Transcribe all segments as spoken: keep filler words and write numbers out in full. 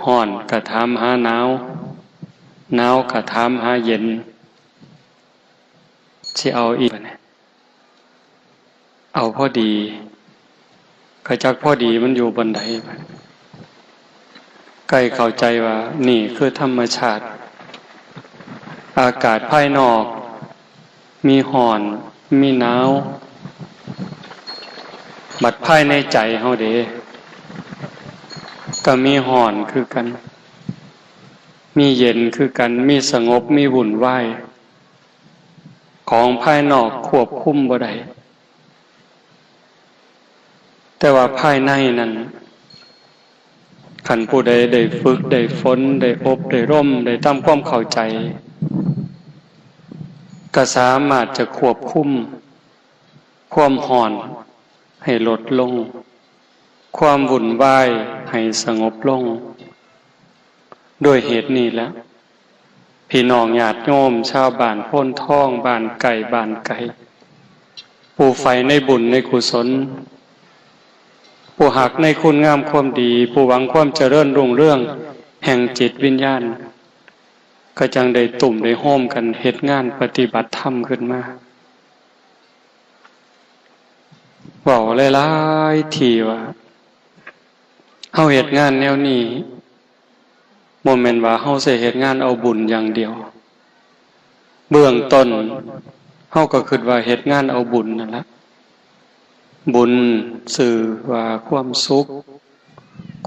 ฮ้อนก็ถามหาหนาว หนาวก็ถามหาเย็น สิเอาอีก เอาพอดี ก็จักพอดีมันอยู่บ่อนใด ใกล้เข้าใจว่านี่คือธรรมชาติ อากาศภายนอก มีฮ้อน มีหนาว บัดภายในใจเฮาเด้ ก็มีฮ้อนคือกัน มีเย็นคือกัน มีสงบ มีวุ่นวาย ของภายนอกควบคุมบ่ได้ แต่ว่าภายในนั้น คันผู้ใดได้ฝึก ได้ฝน ได้อบ ได้รม ได้ทำความเข้าใจ ก็สามารถจะควบคุม ความฮ้อนให้ลดลง ความวุ่นวายให้สงบลง ด้วยเหตุนี้แหละ พี่น้องญาติโยม ชาวบ้านโพนทอง บ้านใกล้ บ้านไกล ผู้ใฝ่ในบุญในกุศล ผู้ฮักในคุณงามความดี ผู้หวังความเจริญรุ่งเรืองแห่งจิตวิญญาณ ก็จั่งได้ตุ้มได้โฮมกันเฮ็ดงานปฏิบัติธรรมขึ้นมา เว้าหลายๆ ที่ว่า เฮาเฮ็ดงานแนวนี้ บ่แม่นว่าเฮาสิเฮ็ดงานเอาบุญอย่างเดียว เบื้องต้น เฮาก็คิดว่าเฮ็ดงานเอาบุญนั่นละ บุญชื่อว่าความสุข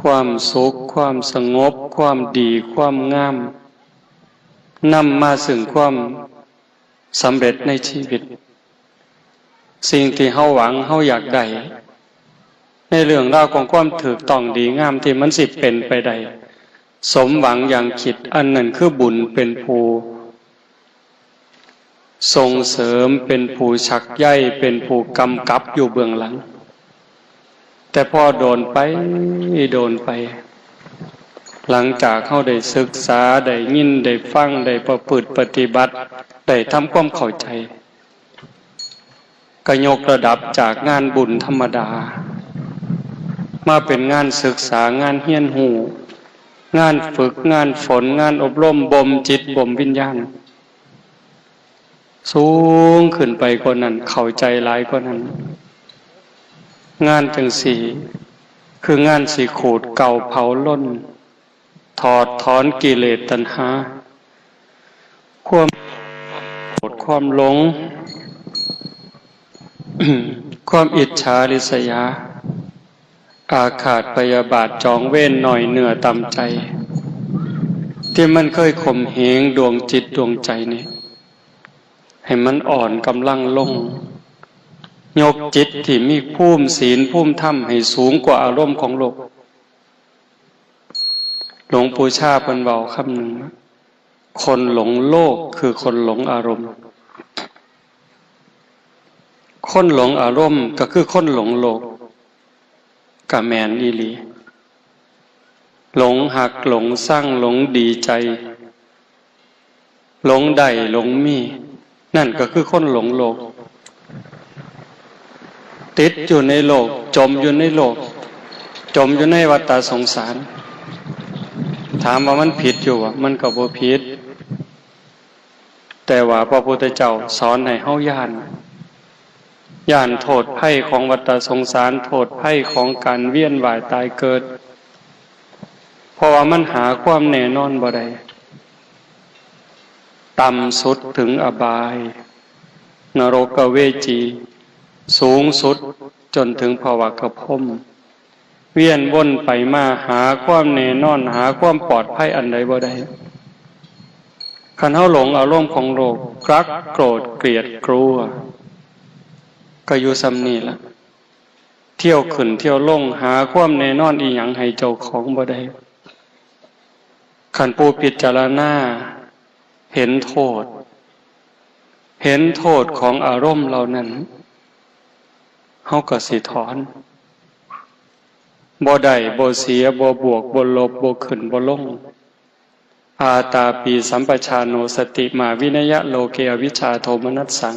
ความสุข ความสงบ ความดี ความงาม นำมาซึ่งความสำเร็จในชีวิต สิ่งที่เฮาหวัง เฮาอยากได้ ในเรื่องราวของความถูกต้องดีงามที่มันสิเป็นไปได้ สมหวังอย่างคิด อันนั้นคือบุญเป็นผู้ส่งเสริม เป็นผู้ชักใย เป็นผู้กำกับอยู่เบื้องหลัง แต่พอโดนไป โดนไป หลังจากเฮาได้ศึกษา ได้ยิน ได้ฟัง ได้ประพฤติปฏิบัติ ได้ทำความเข้าใจ ก็ยกระดับจากงานบุญธรรมดา มาเป็นงานศึกษา งานเฮียนฮู้ งานฝึก งานฝน งานอบรม บ่มจิต บ่มวิญญาณ สูงขึ้นไปกว่านั้น เข้าใจหลายกว่านั้น งานจั่งซี้ คืองานสิขูดเกลาเผาลน ถอดถอนกิเลสตัณหา ความโกรธ ความหลง ความอิจฉาริษยา อาฆาตพยาบาท จองเวร น้อยเนื้อต่ำใจ ที่มันเคยข่มเหงดวงจิตดวงใจนี่ ให้มันอ่อนกำลังลง ยกจิตที่มีภูมิศีล ภูมิธรรม ให้สูงกว่าอารมณ์ของโลก หลวงปู่ชาเพิ่นเว้าคำหนึ่งว่า คนหลงโลกคือคนหลงอารมณ์ คนหลงอารมณ์ก็คือคนหลงโลก ก็แม่นอีหลี หลงฮัก หลงซัง หลงดีใจ หลงได้ หลงมี นั่นก็คือคนหลงโลก ติดอยู่ในโลก จมอยู่ในโลก จมอยู่ในวัฏฏะสงสาร ถามว่ามันผิดอยู่บ่ มันก็บ่ผิด แต่ว่าพระพุทธเจ้าสอนให้เฮาย้าน ย้านโทษภัยของวัฏฏะสงสาร โทษภัยของการเวียนว่ายตายเกิด เพราะว่ามันหาความแน่นอนบ่ได้ ต่ำสุดถึงอบาย นรกเวจี สูงสุดจนถึงภวกพรหม เวียนวนไปมาหาความแน่นอน หาความปลอดภัยอันใดบ่ได้ คันเฮาหลงอารมณ์ของโลก รัก โกรธ เกลียด กลัว ก็อยู่ส่ำนี้ละ เที่ยวขึ้นเที่ยวลง หาความแน่นอนอีหยังให้เจ้าของบ่ได้ คันผู้พิจารณาเห็นโทษ เห็นโทษของอารมณ์เหล่านั้น เฮาก็สิถอน บ่ได้ บ่เสีย บ่บวก บ่ลบ บ่ขึ้น บ่ลง อาตาปีสัมปชาโนสติมาวินยะโลเกอวิชชาโทมนัสสัง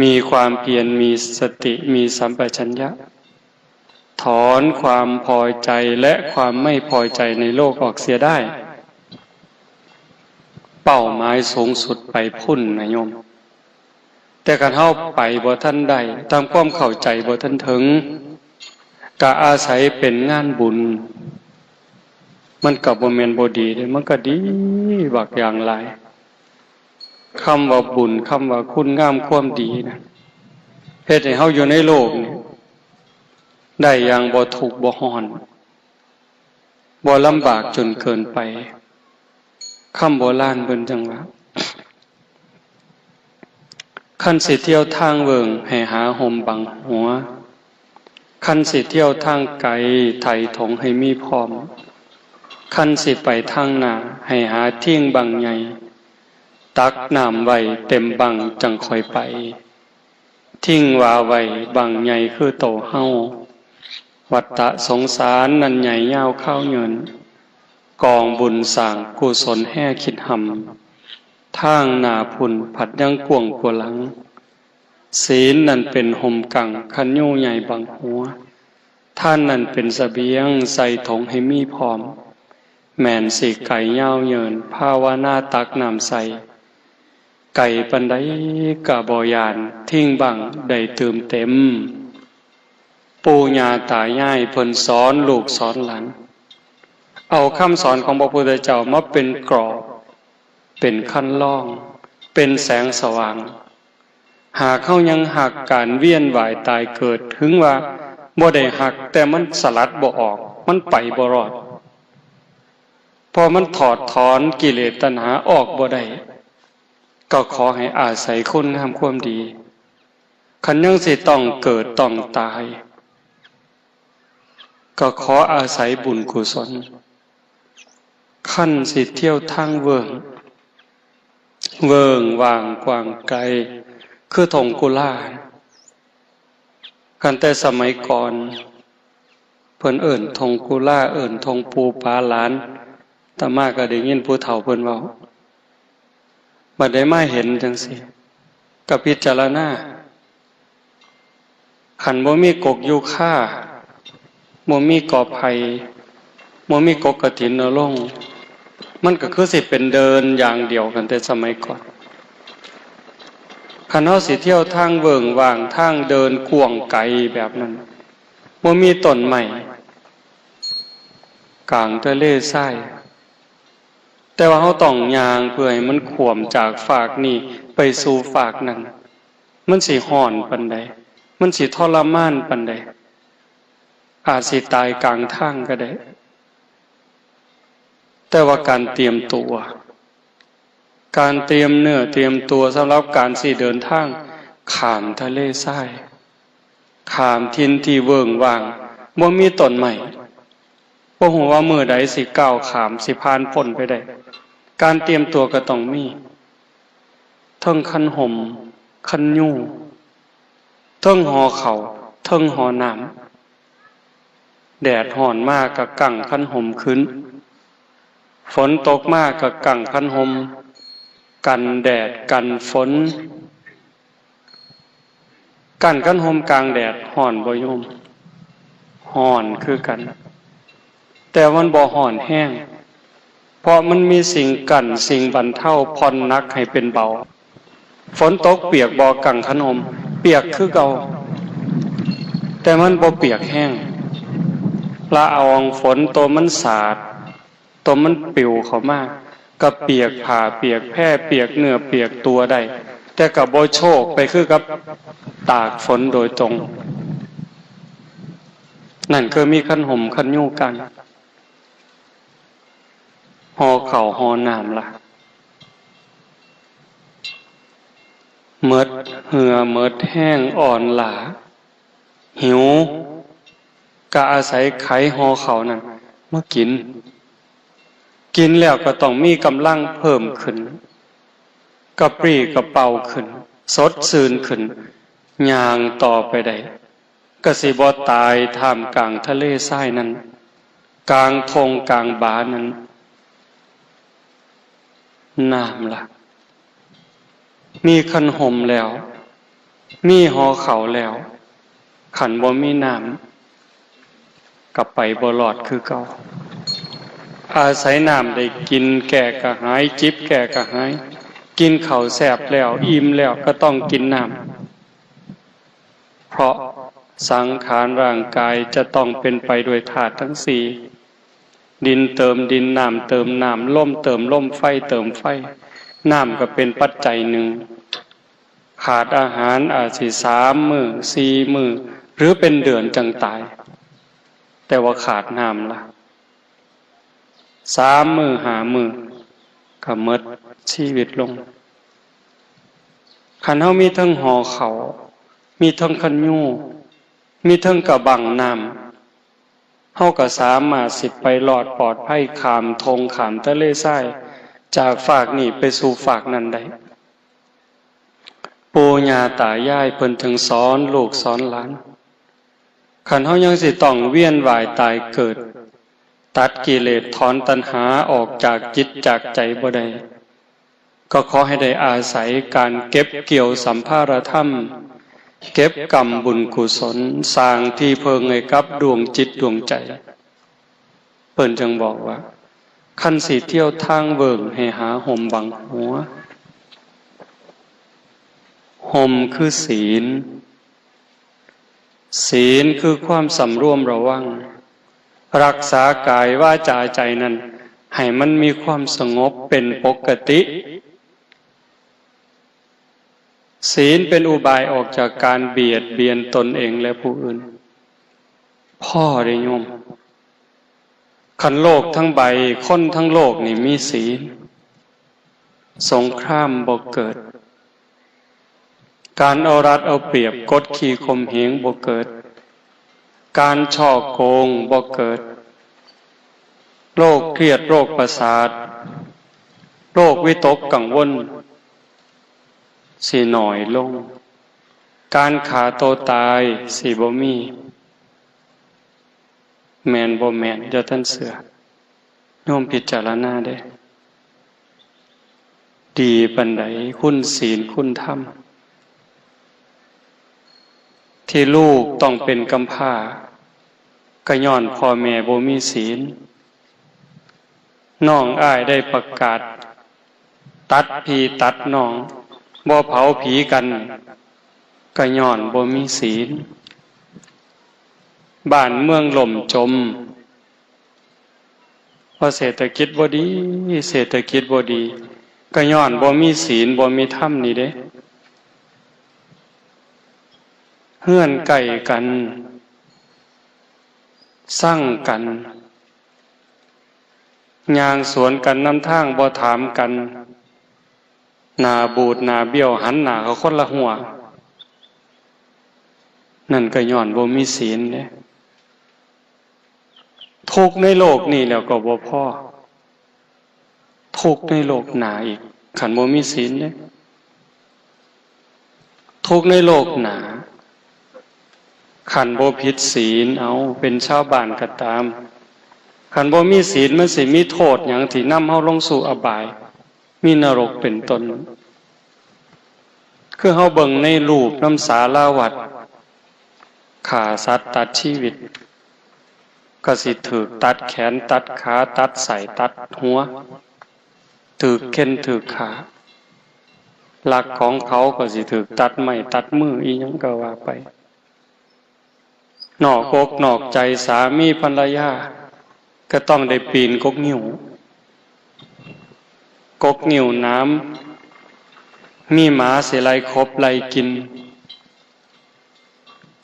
มีความเพียร มีสติ มีสัมปชัญญะ ถอนความพอใจและความไม่พอใจในโลกออกเสียได้ เป้าหมายสูงสุดไปพุ้นนะโยม แต่คันเฮาไปบ่ทันได้ ตามความเข้าใจบ่ทันถึง ก็อาศัยเป็นงานบุญ มันก็บ่แม่นบ่ดีเด้ มันก็ดีบักอย่างหลาย คำว่าบุญ คำว่าคุณงามความดีนะ เฮ็ดให้เฮาอยู่ในโลกนี่ ได้อย่างบ่ทุกข์บ่ร้อน บ่ลำบากจนเกินไป คำโบราณเพิ่นจั่งว่า คันสิเที่ยวทางเวิ้งให้หาฮ่มบังหัว คันสิเที่ยวทางไกไถถงให้มีพร้อม คันสิไปทางหน้าให้หาทิ่งบั้งใหญ่ ตักน้ำไว้เต็มบั้งจั่งค่อยไป ทิ่งว่าไว้บั้งใหญ่คือโตเฮา วัฏฏะสงสารนั้นใหญ่ยาวคาวยืน กองบุญสร้างกุศลแฮ่คิดหำ ทางหน้าพุ้นผัดยังกว้างกว่าหลัง ศีลนั้นเป็นฮ่มกั้งคันยูใหญ่บังหัว ทานนั้นเป็นเสบียงใส่ถงให้มีพร้อม แม่นสิไกยาวยืนภาวนาตักน้ำใส่ ไกปานใดก็บ่ย้าน ทิ่งบั้งได้ตื่มเต็ม ปู่ย่าตายายเพิ่นสอนลูกสอนหลาน เอาคำสอนของพระพุทธเจ้ามาเป็นกรอบ เป็นคันลอง เป็นแสงสว่าง หากเฮายังฮักการเวียนว่ายตายเกิด ถึงว่าบ่ได้ฮัก แต่มันสลัดบ่ออก มันไปบ่รอด เพราะมันถอดถอนกิเลสตัณหาออกบ่ได้ ก็ขอให้อาศัยคุณงามความดี คันยังสิต้องเกิดต้องตาย ก็ขออาศัยบุญกุศล คันสิเที่ยวทางเวิ้ง เวิ้งว่างกว้างไกล คือถงกุลา คันแต่สมัยก่อน เพิ่นเอิ้นถงกุลา เอิ้นถงปู่ป๋าหลาน อาตมาก็ได้ยินผู้เฒ่าเพิ่นเว้า บัดได้มาเห็นจั่งซี้ ก็พิจารณา คันบ่มีกกยูคา บ่มีกอไผ่ บ่มีกกกฐินนรงค์ มันก็คือสิเป็นเดินอย่างเดียวกันแต่สมัยก่อน คันเฮาสิเที่ยวทางเวิ้งว่าง ทางเดินกว้างไกลแบบนั้น บ่มีต้นไม้ กลางทะเลทราย แต่ว่าเฮาต้องย่างเพื่อให้มันข้ามจากฟากนี้ไปสู่ฟากนั้น มันสิร้อนปานใด มันสิทรมานปานใด อาจสิตายกลางทางก็ได้ แต่ว่าการเตรียมตัว การเตรียมเนื้อเตรียมตัวสำหรับการสิเดินทางข้ามทะเลทราย ข้ามถิ่นที่เวิ้งว่าง บ่มีต้นไม้ บ่ฮู้ว่ามื้อใดสิก้าวข้าม สิผ่านพ้นไปได้ การเตรียมตัวก็ต้องมี เทิงคันฮ่ม คันยู เทิงห่อข้าว เทิงห่อน้ำ แดดร้อนมาก็กังคันฮ่มขึ้น ฝนตกมาก็กังคันฮ่ม กันแดดกันฝน กังคันฮ่มกลางแดดร้อนบ่โยม ร้อนคือกัน แต่มันบ่ร้อนแฮง เพราะมันมีสิ่งกั้น สิ่งบรรเทา ผ่อนหนักให้เป็นเบา ฝนตกเปียกบ่กังคันฮ่ม เปียกคือเก่า แต่มันบ่เปียกแฮง ละอองฝนโตมันสาด โตมันปลิวเข้ามา ก็เปียกผ้า เปียกแพ เปียกเนื้อ เปียกตัวได้ แต่ก็บ่โชกไปคือกับตากฝนโดยตรง นั่นคือมีคันฮ่มคันยูกัง ห่อข้าวห่อน้ำล่ะ หมดเหื่อหมดแฮงอ่อนล้า หิว ก็อาศัยไขห่อข้าวนั้นมากิน กินแล้วก็ต้องมีกำลังเพิ่มขึ้น กระปรี้กระเปร่าขึ้น สดชื่นขึ้น ย่างต่อไปได้ ก็สิบ่ตายท่ามกลางทะเลทรายนั้น กลางท่งกลางบานั้น น้ำล่ะ มีคันฮ่มแล้ว มีห่อข้าวแล้ว คันบ่มีน้ ก็ไปบ่รอดคือเก่า อาศัยน้ำได้กินแก้กระหาย จิบแก้กระหาย กินข้าวแซ่บแล้ว อิ่มแล้วก็ต้องกินน้ำ เพราะสังขารร่างกายจะต้องเป็นไปด้วยธาตุทั้งสี่ ดินเติมดิน น้ำเติมน้ำ ลมเติมลม ไฟเติมไฟ น้ำก็เป็นปัจจัยหนึ่ง ขาดอาหารอาจสิสามมื้อ สี่มื้อ หรือเป็นเดือนจั่งตาย แต่ว่าขาดน้ำล่ะ สามมื้อ ห้ามื้อ ก็หมดชีวิตลง คันเฮามีเทิงห่อข้าว มีเทิงคันยู มีเทิงกะบั้งน้ำ เฮาก็สามารถสิไปรอดปลอดภัยข้ามท่งข้ามทะเลทราย จากฟากนี้ไปสู่ฟากนั้นได้ ปู่ย่าตายายเพิ่นจึงสอนลูกสอนหลาน คันเฮายังสิต้องเวียนว่ายตายเกิด ตัดกิเลสถอนตัณหาออกจากจิตจากใจบ่ได้ ก็ขอให้ได้อาศัยการเก็บเกี่ยวสัมภารธรรม เก็บกำบุญกุศล สร้างที่เพิ่งให้กับดวงจิตดวงใจ เพิ่นจึงบอกว่า คันสิเที่ยวทางเบิ่งให้หาห่มบังหัว ห่มคือศีล ศีลคือความสำรวมระวัง รักษากายวาจาใจนั้น ให้มันมีความสงบเป็นปกติ ศีลเป็นอุบายออกจากการเบียดเบียนตนเองและผู้อื่น พ่อได้โยม คันโลกทั้งใบ คนทั้งโลกนี่มีศีล สงครามบ่เกิด การเอารัดเอาเปรียบกดขี่ข่มเหงบ่เกิด การฉ้อโกงบ่เกิด โรคเครียดโรคประสาท โรควิตกกังวล สิน้อยลง การฆ่าตัวตายสิบ่มี แม่นบ่แม่น อย่าท่านเชื่อ โยมพิจารณาเด้ ดีปานใดคุณศีลคุณธรรม ที่ลูกต้องเป็นกำพร้า ก็ย้อนพ่อแม่บ่มีศีล น้องอ้ายได้ประกาศ ตัดพี่ตัดน้อง บ่เผาผีกัน ก็ย้อนบ่มีศีล บ้านเมืองล่มจม เพราะเศรษฐกิจบ่ดี เศรษฐกิจบ่ดี ก็ย้อนบ่มีศีล บ่มีธรรมนี่เด้ เฮือนใกล้กัน ซังกัน ย่างสวนกันนำทาง บ่ถามกัน หน้าบูดหน้าเบี้ยว หันหน้าเขาคนละหัว นั่นก็ย้อนบ่มีศีลเด้ ทุกข์ในโลกนี้แล้วก็บ่พอ ทุกข์ในโลกหน้าอีก คันบ่มีศีลเด้ ทุกข์ในโลกหน้า คันบ่ผิดศีล เอา เป็นชาวบ้านก็ตาม คันบ่มีศีล มันสิมีโทษหยังที่นำเฮาลงสู่อบาย มีนรกเป็นต้น คือเฮาเบิ่งในรูปนำสาราวัด ฆ่าสัตว์ตัดชีวิต ก็สิถูกตัดแขนตัดขาตัดไส้ตัดหัว ถูกเฆ่นถูกฆ่า ลักของเขาก็สิถูกตัดไม้ตัดมือ อีหยังก็ว่าไป นอกอกนอกใจสามีภรรยา ก็ต้องได้ปีนกกงิ้ว กกงิ้วหนาม มีหมาสิไล่ขบไล่กิน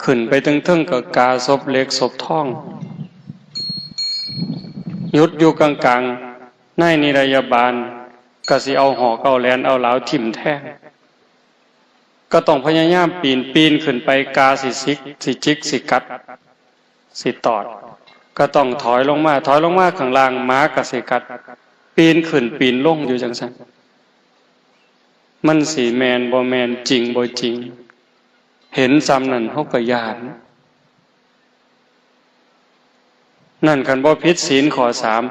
ขึ้นไปเทิงๆ ก็กาศพเหล็กศพทอง หยุดอยู่กลางๆ นายนิรยาบาล ก็สิเอาหอกเอาแหลนเอาหลาวถิ่มแทง ก็ต้องพยายามปีน ปีนขึ้นไป กาสิสิก สิจิก สิกัด สิตอด ก็ต้องถอยลงมา ถอยลงมาข้างล่าง หมาก็สิกัด ปีนขึ้นปีนลงอยู่จั่งซั้น มันสิแม่นบ่แม่น จริงบ่จริง เห็นส่ำนั้นเฮาก็ย้าน นั่นคันบ่ผิดศีลข้อสาม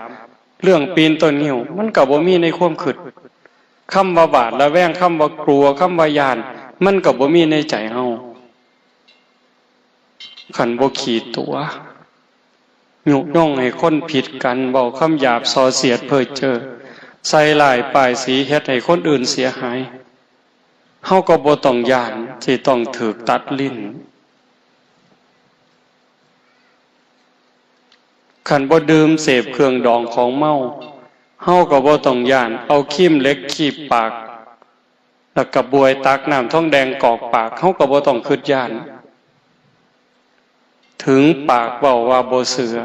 เรื่องปีนต้นงิ้ว มันก็บ่มีในความคิด คำว่าหวาดระแวง คำว่ากลัว คำว่าย้าน มันก็บ่มีในใจเฮา คันบ่ขีดตั๋ว ยุยงให้คนผิดกัน เว้าคำหยาบส่อเสียดเพ้อเจ้อ ใส่ร้ายป้ายสี เฮ็ดให้คนอื่นเสียหาย เฮาก็บ่ต้องย้านสิต้องถูกตัดลิ้น คันบ่ดื่มเสพเครื่องดองของเมา เฮาก็บ่ต้องย้าน เอาครีมเหล็กคีบปาก แล้วก็บวยตักน้ำทองแดงกอกปาก เฮาก็บ่ต้องคิดย้าน ถึงปากเว้าว่าบ่เชื่อ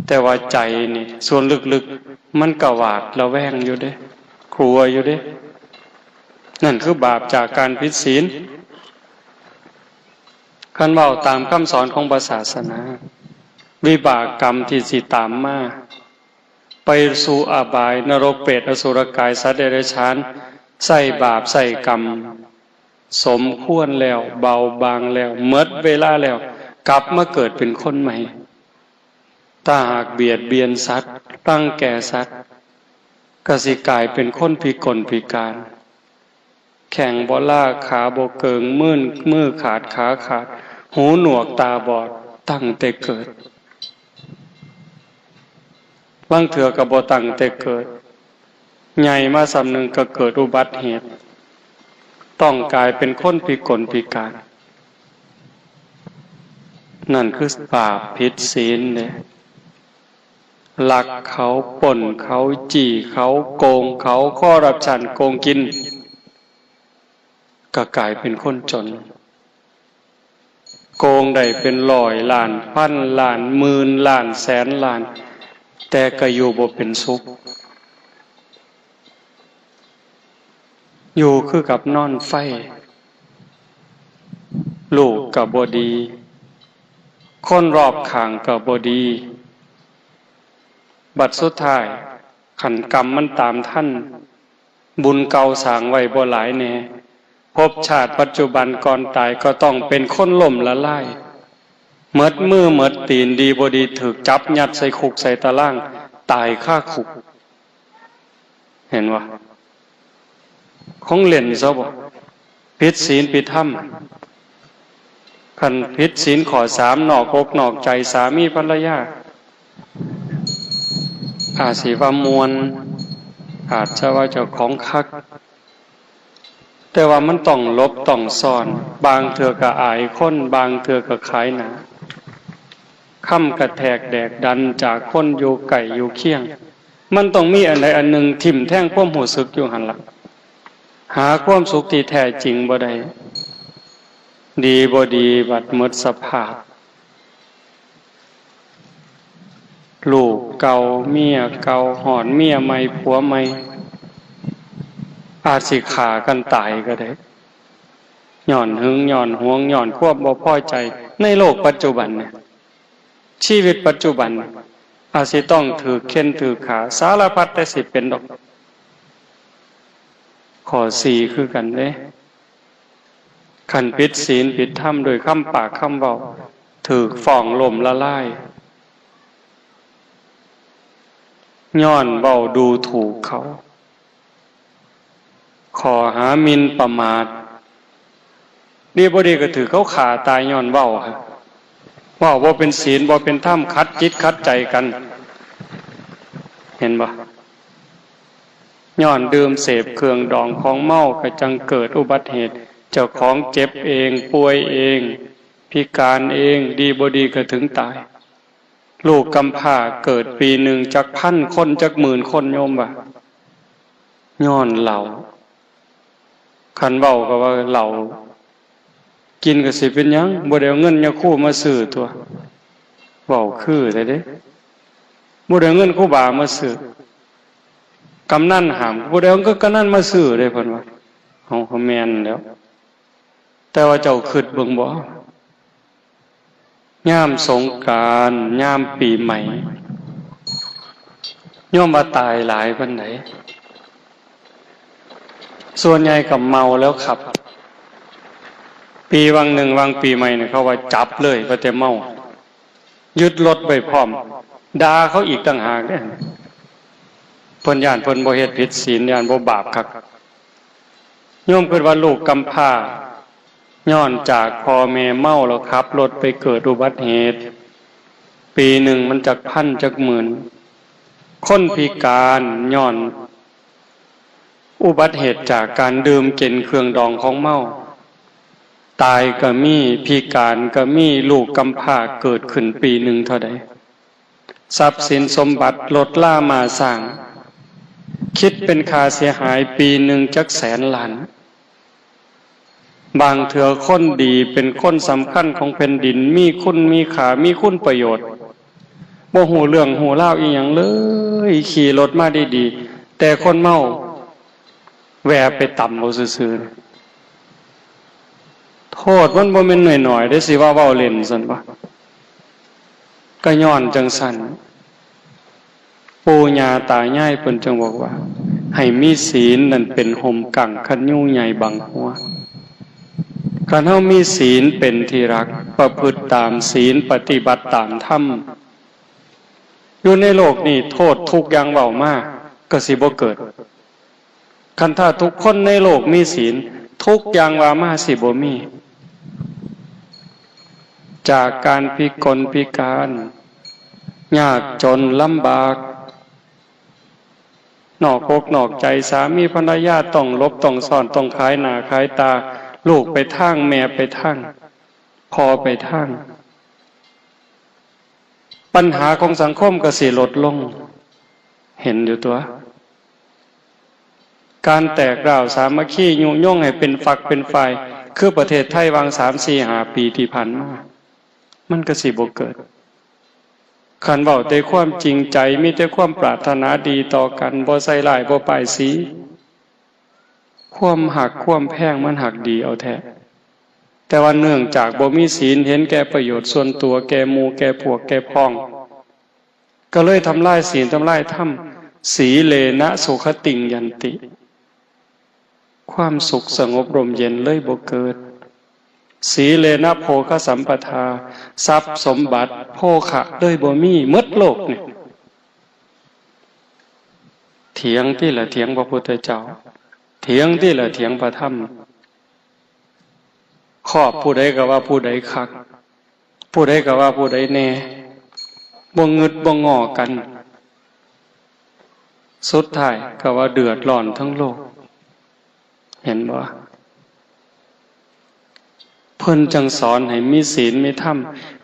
แต่ว่าใจนี่ ส่วนลึกๆ มันก็หวาดระแวงอยู่เด้ กลัวอยู่เด้ นั่นคือบาปจากการผิดศีล คันเว้าตามคำสอนของพระศาสนา วิบากกรรมที่สิตามมา ไปสู่อบาย นรก เปรต อสุรกาย สัตว์เดรัจฉาน ใช้บาปใช้กรรม สมควรแล้ว เบาบางแล้ว หมดเวลาแล้ว กลับมาเกิดเป็นคนใหม่ ถ้าหากเบียดเบียนสัตว์ รังแกสัตว์ ก็สิกลายเป็นคนพิกลพิการ แข้งบ่ลา ขาบ่เกิง มือ มือขาด ขาขาด หูหนวก ตาบอด ตั้งแต่เกิด ลางเทื่อก็บ่ตั้งแต่เกิด ใหญ่มาส่ำหนึ่งก็เกิดอุบัติเหตุ ต้องกลายเป็นคนพิกลพิการ นั่นคือบาปผิดศีลเด้ ลักเขา ปล้นเขา จี้เขา โกงเขา คอร์รัปชัน โกงกิน ก็กลายเป็นคนจน โกงได้เป็นร้อยล้าน พันล้าน หมื่นล้าน แสนล้าน แต่ก็อยู่บ่เป็นสุข อยู่คือกับนอนไฟ ลูกก็บ่ดี คนรอบข้างก็บ่ดี บัดสุดท้าย คันกรรมมันตามทัน บุญเก่าสร้างไว้บ่หลายแน่ ภพชาติปัจจุบันก่อนตายก็ต้องเป็นคนล้มละลาย หมดมือหมดตีน ดีบ่ดีถูกจับยัดใส่คุกใส่ตาราง ตายคาคุก เห็นบ่ ของเล่นซะบ่ ผิดศีลผิดธรรม คันผิดศีลข้อสาม นอกอกนอกใจสามีภรรยา อาจสิว่าม่วน อาจจะว่าเจ้าของคัก แต่ว่ามันต้องหลบต้องซ่อน บางเทื่อก็อายคน บางเทื่อก็ขายหน้า คำกระแทกแดกดันจากคนอยู่ใกล้อยู่เคียง มันต้องมีอันใดอันหนึ่งทิ่มแทงความรู้สึกอยู่หั่นล่ะ หาความสุขที่แท้จริงบ่ได้ ดีบ่ดีบัดหมดสภาพ ลูกเก่า เมียเก่า ฮอดเมียใหม่ ผัวใหม่ อาจสิฆ่ากันตายก็ได้ ย้อนหึง ย้อนหวง ย้อนความบ่พอใจ ในโลกปัจจุบันเนี่ย ชีวิตปัจจุบัน อาจสิต้องถูกเฆ่นถูกฆ่า สารพัดแต่สิเป็นดอก ข้อสี่คือกันเด้ คันผิดศีลผิดธรรมโดยคำปากคำเว้า ถูกฟ้องล้มละลาย ย้อนเว้าดูถูกเขา ข้อหาหมิ่นประมาท ดีบ่ดีก็ถูกเขาฆ่าตายย้อนเว้า เว้าบ่เป็นศีล บ่เป็นธรรม ขัดจิตขัดใจกัน เห็นบ่ ย้อนดื่มเสพเครื่องดองของเมาก็จั่งเกิดอุบัติเหตุ เจ้าของเจ็บเอง ป่วยเอง พิการเอง ดีบ่ดีก็ถึงตาย ลูกกำพร้าเกิดปีหนึ่งจักพันคน จักหมื่นคน โยมว่า ย้อนเหล้า คันเว้าก็ว่าเหล้า กินก็สิเป็นหยัง บ่ได้เอาเงินยาคูมาซื้อตั๊ว เว้าคือแท้เด้ บ่ได้เอาเงินครูบามาซื้อ กำนันห้าม บ่ได้เอาเงินกำนันมาซื้อเด้ เพิ่นว่า เอา ก็แม่นแล้ว แต่ว่าเจ้าคิดเบิ่งบ่ ยามสงกรานต์ ยามปีใหม่ โยมว่าตายหลายปานใด ส่วนใหญ่ก็เมาแล้วขับ ปีวังหนึ่งวังปีใหม่เนี่ย เขาว่าจับเลย ว่าแต่เมา ยึดรถไว้พร้อม ด่าเขาอีกต่างหากเด้ เพิ่นย้านเพิ่นบ่เฮ็ดผิดศีล ย้านบ่บาปคัก โยมคิดว่าลูกกำพร้า ย้อนจากพ่อแม่เมาแล้วขับรถไปเกิดอุบัติเหตุ ปีหนึ่งมันจักพันจักหมื่น คนพิการย้อนอุบัติเหตุจากการดื่มกินเครื่องดองของเมา ตายก็มี พิการก็มี ลูกกำพร้าเกิดขึ้นปีหนึ่งเท่าใด ทรัพย์สินสมบัติรถรามาสร้าง คิดเป็นค่าเสียหายปีหนึ่งจักแสนล้าน บางเทื่อคนดีเป็นคนสำคัญของแผ่นดิน มีคุณมีค่า มีคุณประโยชน์ บ่ฮู้เรื่องฮู้ราวอีหยังเลย ขี่รถมาดีๆ แต่คนเมาแวะไปตำเอาซื่อๆ โทษมันบ่แม่นน้อยๆ เด้ สิว่าเว้าเล่นซั่นบ่ ก็ย้อนจั่งซั้น ปู่ย่าตายายเพิ่นจึงบอกว่า ให้มีศีลนั่นเป็นฮ่มกั้งคันยูใหญ่บังหัว คันเฮามีศีลเป็นที่รัก ประพฤติตามศีล ปฏิบัติตามธรรม อยู่ในโลกนี้โทษทุกข์อย่างเว้ามาก็สิบ่เกิด คันถ้าทุกคนในโลกมีศีล ทุกข์อย่างว่ามาสิบ่มี จากการพิกลพิการ ยากจนลำบาก นอกอกนอกใจ สามีภรรยาต้องหลบต้องซ่อน ต้องขายหน้าขายตา ลูกไปทาง แม่ไปทาง พ่อไปทาง ปัญหาของสังคมก็สิลดลง เห็นอยู่ตัว การแตกร้าวสามัคคียุยงให้เป็นฝักเป็นฝ่าย คือประเทศไทยหว่างสามสี่ห้าปีที่ผ่านมา มันก็สิบ่เกิด คันเว้าแต่ความจริงใจ มีแต่ความปรารถนาดีต่อกัน บ่ใส่ร้าย บ่ป้ายสี ความฮักความแพงมันฮักดีเอาแท้ แต่ว่าเนื่องจากบ่มีศีล เห็นแก่ประโยชน์ส่วนตัว แก่หมู่แก่พวกแก่พ้อง ก็เลยทำลายศีลทำลายธรรม สีเลนะสุขติงยันติ ความสุขสงบร่มเย็นเลยบ่เกิด สีเลนะโภคสัมปทา ทรัพย์สมบัติโภคะเลยบ่มี หมดโลกนี่ เถียงติล่ะ เถียงพระพุทธเจ้า เถียงติล่ะ เถียงพระธรรม ครอบผู้ใดก็ว่าผู้ใดคัก ผู้ใดก็ว่าผู้ใดแน่ บ่งึดบ่งอกัน สุดท้ายก็ว่าเดือดร้อนทั้งโลก เห็นบ่ เพิ่นจั่งสอนให้มีศีลมีธรรม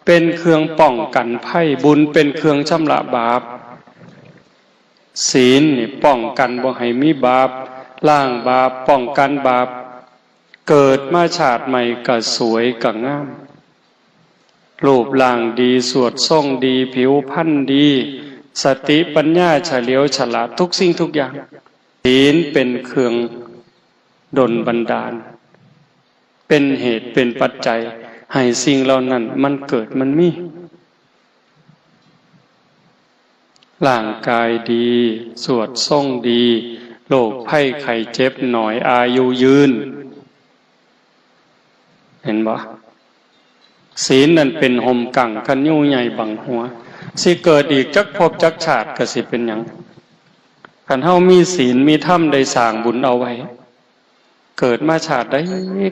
เป็นเครื่องป้องกันภัย บุญเป็นเครื่องชำระบาป ศีลนี่ป้องกันบ่ให้มีบาป ล้างบาป ป้องกันบาป เกิดมาชาติใหม่ก็สวยก็งาม รูปร่างดี สวดทรงดี ผิวพรรณดี สติปัญญาเฉลียวฉลาดทุกสิ่งทุกอย่าง ศีลเป็นเครื่องดลบันดาล เป็นเหตุเป็นปัจจัยให้สิ่งเหล่านั้นมันเกิดมันมี ร่างกายดี สวดทรงดี โรคภัยไข้เจ็บหน่อย อายุยืน เห็นบ่ ศีลนั่นเป็นฮ่มกั้งคันยูใหญ่บังหัว สิเกิดอีกจักภพจักชาติก็สิเป็นหยัง คันเฮามีศีลมีธรรมได้สร้างบุญเอาไว้ เกิดมาชาติใด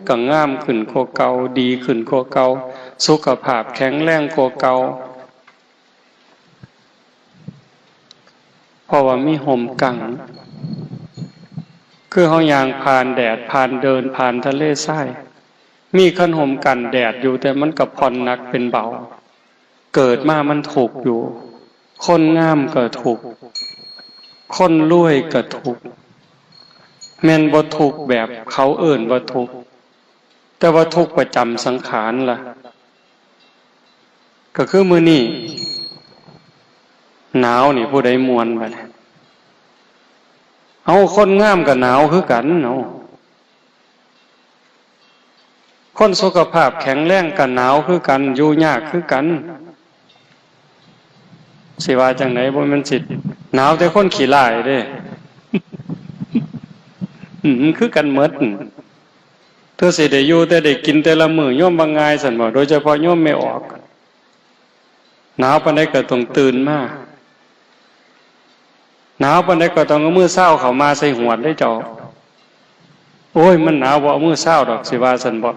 ก็งามขึ้นกว่าเก่า ดีขึ้นกว่าเก่า สุขภาพแข็งแรงกว่าเก่า เพราะว่ามีฮ่มกั้ง คือเฮาย่างผ่านแดด ผ่านเดิน ผ่านทะเลทราย มีคันฮ่มกั้นแดดอยู่ แต่มันก็ผ่อนหนักเป็นเบา เกิดมามันทุกข์อยู่ คนงามก็ทุกข์ คนรวยก็ทุกข์ แม่นบ่ทุกข์แบบเขาเอิ้นว่าทุกข์ แต่ว่าทุกข์ประจำสังขารล่ะ ก็คือมื้อนี้หนาวนี่ผู้ใดม่วนบัดนี้ เอา คนงามก็หนาวคือกัน เอา คนสุขภาพแข็งแรงก็หนาวคือกัน อยู่ยากคือกัน สิว่าจั่งใด บ่แม่นสิหนาวแต่คนขี้ร้ายเด้ อืม คือกันหมด เทื่อสิได้อยู่แต่ได้กินแต่ละมื้อ โยมว่าง่ายซั่นบ่ โดยเฉพาะโยมแม่ออก หนาวปานใดก็ต้องตื่นมา หนาวปานใดก็ต้องเอามือซาวเข้ามาใส่หวดเด้เจ้า โอ้ย มันหนาว บ่เอามือซาวดอก สิว่าซั่นบ่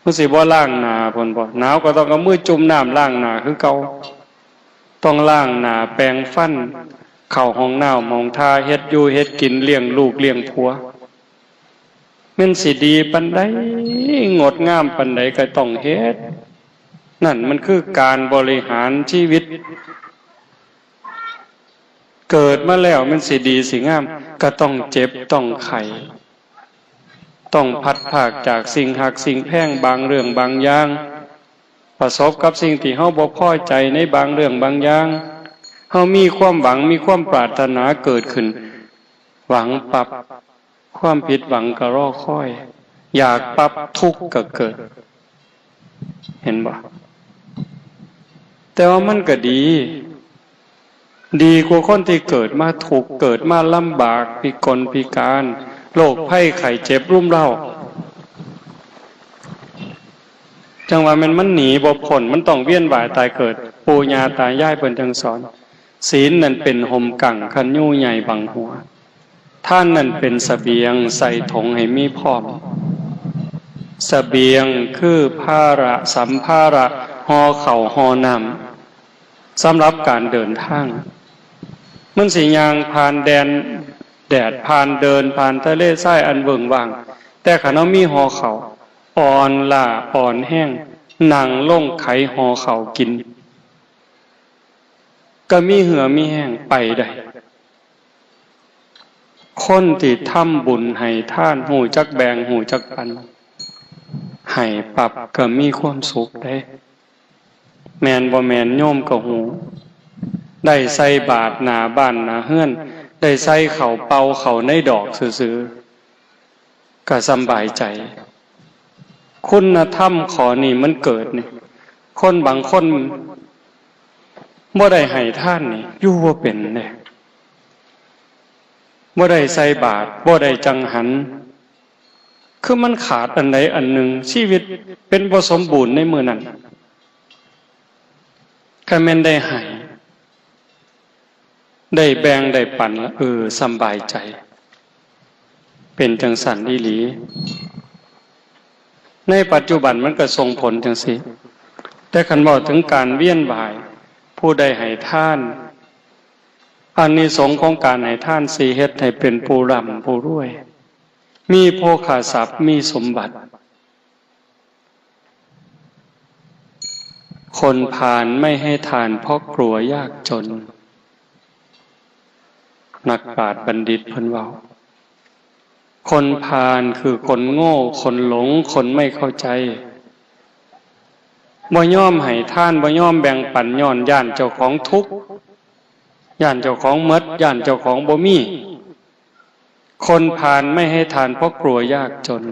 มันสิบ่ล้างหน้าพุ้นบ่ หนาวก็ต้องเอามือจุ่มน้ำล้างหน้าคือเก่า ต้องล้างหน้า แปรงฟัน เข้าห้องน้ำห้องท่า เฮ็ดอยู่เฮ็ดกิน เลี้ยงลูกเลี้ยงผัว แม่นสิดีปานใด งดงามปานใดก็ต้องเฮ็ด นั่นมันคือการบริหารชีวิต เกิดมาแล้วแม่นสิดีสิงาม ก็ต้องเจ็บต้องไข้ ต้องพลัดพรากจากสิ่งฮักสิ่งแพงบางเรื่องบางอย่าง ประสบกับสิ่งที่เฮาบ่พอใจในบางเรื่องบางอย่าง เฮามีความหวังมีความปรารถนาเกิดขึ้น หวังปั๊บ ความผิดหวังก็รอคอย อยากปั๊บ ทุกข์ก็เกิด เห็นบ่ แต่ว่ามันก็ดี ดีกว่าคนที่เกิดมาทุกข์ เกิดมาลำบาก พิกลพิการ โรคภัยไข้เจ็บรุมเร้า จั่งว่าแม่นมันหนีบ่พ้น มันต้องเวียนว่ายตายเกิด ปู่ย่าตายายเพิ่นจั่งสอน ศีลนั่นเป็นฮ่มกั้ง คันยูใหญ่บังหัว ทานนั่นเป็นเสบียง ใส่ถงให้มีพร้อม เสบียงคือภาระ สัมภาระ ห่อข้าวห่อน้ำ สำหรับการเดินทาง มันสิย่างผ่านแดนแดด ผ่านเดิน ผ่านทะเลทรายอันเวิ้งว้าง แต่คันเฮามีห่อข้าว อ่อนล้าอ่อนแฮง นั่งลงไขห่อข้าวกิน ก็มีเหื่อมีแฮงไปได้ คนที่ทำบุญให้ทาน ฮู้จักแบ่ง ฮู้จักปัน ให้ปั๊บก็มีความสุขเด้ แม่นบ่แม่นโยมก็ฮู้ ได้ใส่บาตรหน้าบ้านหน้าเฮือน ได้ใส่ข้าวเปล่าเข้าในดอกซื่อๆ ก็สำบายใจ คุณธรรมข้อนี้มันเกิดนี่ คนบางคนบ่ได้ให้ทานนี่ อยู่บ่เป็นเด้ บ่ได้ใส่บาตร บ่ได้จังหัน คือมันขาดอันใดอันหนึ่ง ชีวิตเป็นบ่สมบูรณ์ในมื้อนั้น คันแม่นได้ให้ ได้แบ่งได้ปันละ เออ สำบายใจ เป็นจั่งซั้นอีหลี ในปัจจุบันมันก็ส่งผลจั่งซี้ แต่คันเว้าถึงการเวียนว่าย ผู้ใดให้ทาน อานิสงส์ของการให้ทานสิเฮ็ดให้เป็นผู้ร่ำผู้รวย มีโภคทรัพย์ มีสมบัติ คนพาลไม่ให้ทานเพราะกลัวยากจน นักปราชญ์บัณฑิตเพิ่นเว้า คนพาลคือคนโง่ คนหลง คนไม่เข้าใจ บ่ยอมให้ทาน บ่ยอมแบ่งปัน ย้อนย้านเจ้าของทุกข์ ย้านเจ้าของหมด ย้านเจ้าของบ่มี คนพาลไม่ให้ทานเพราะกลัวยากจน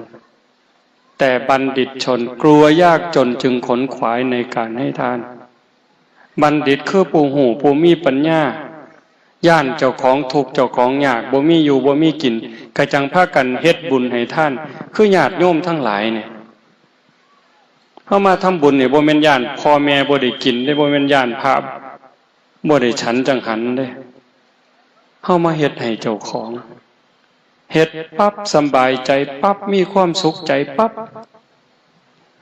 แต่บัณฑิตชนกลัวยากจนจึงขนขวายในการให้ทาน บัณฑิตคือผู้ฮู้ผู้มีปัญญา ย้านเจ้าของทุกข์เจ้าของยาก บ่มีอยู่บ่มีกิน ก็จั่งพากันเฮ็ดบุญให้ทาน คือญาติโยมทั้งหลายเนี่ย เฮามาทำบุญนี่บ่แม่นย้านพ่อแม่บ่ได้กินเด้ บ่แม่นย้านพระบ่ได้ฉันจังหันเด้ เฮามาเฮ็ดให้เจ้าของ เฮ็ดปั๊บสำบายใจปั๊บ มีความสุขใจปั๊บ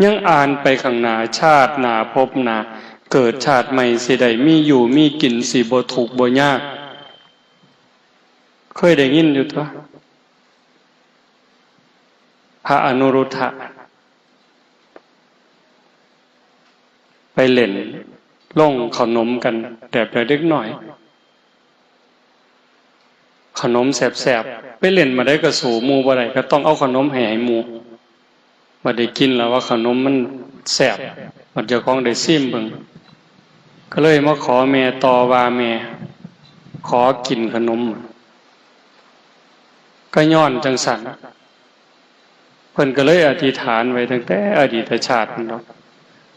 ยังอ่านไปข้างหน้า ชาติหน้าภพหน้า เกิดชาติใหม่สิได้มีอยู่มีกิน สิบ่ทุกข์บ่ยาก เคยได้ยินอยู่ตั๊ว พระอนุรุทธะ ไปเล่นโรงขนมกันแบบเด็กน้อย ขนมแซ่บๆ ไปเล่นมาได้ก็สู้หมู่บ่ได้ ก็ต้องเอาขนมให้ ให้หมู่ บัดได้กินแล้วว่าขนมมันแซ่บ บัดเจ้าของได้ซิมเบิ่ง ก็เลยมาขอแม่ต่อว่า แม่ ขอกินขนม ก็ย้อนจั่งซั้น เพิ่นก็เลยอธิษฐานไว้ตั้งแต่อดีตชาตินั่นดอก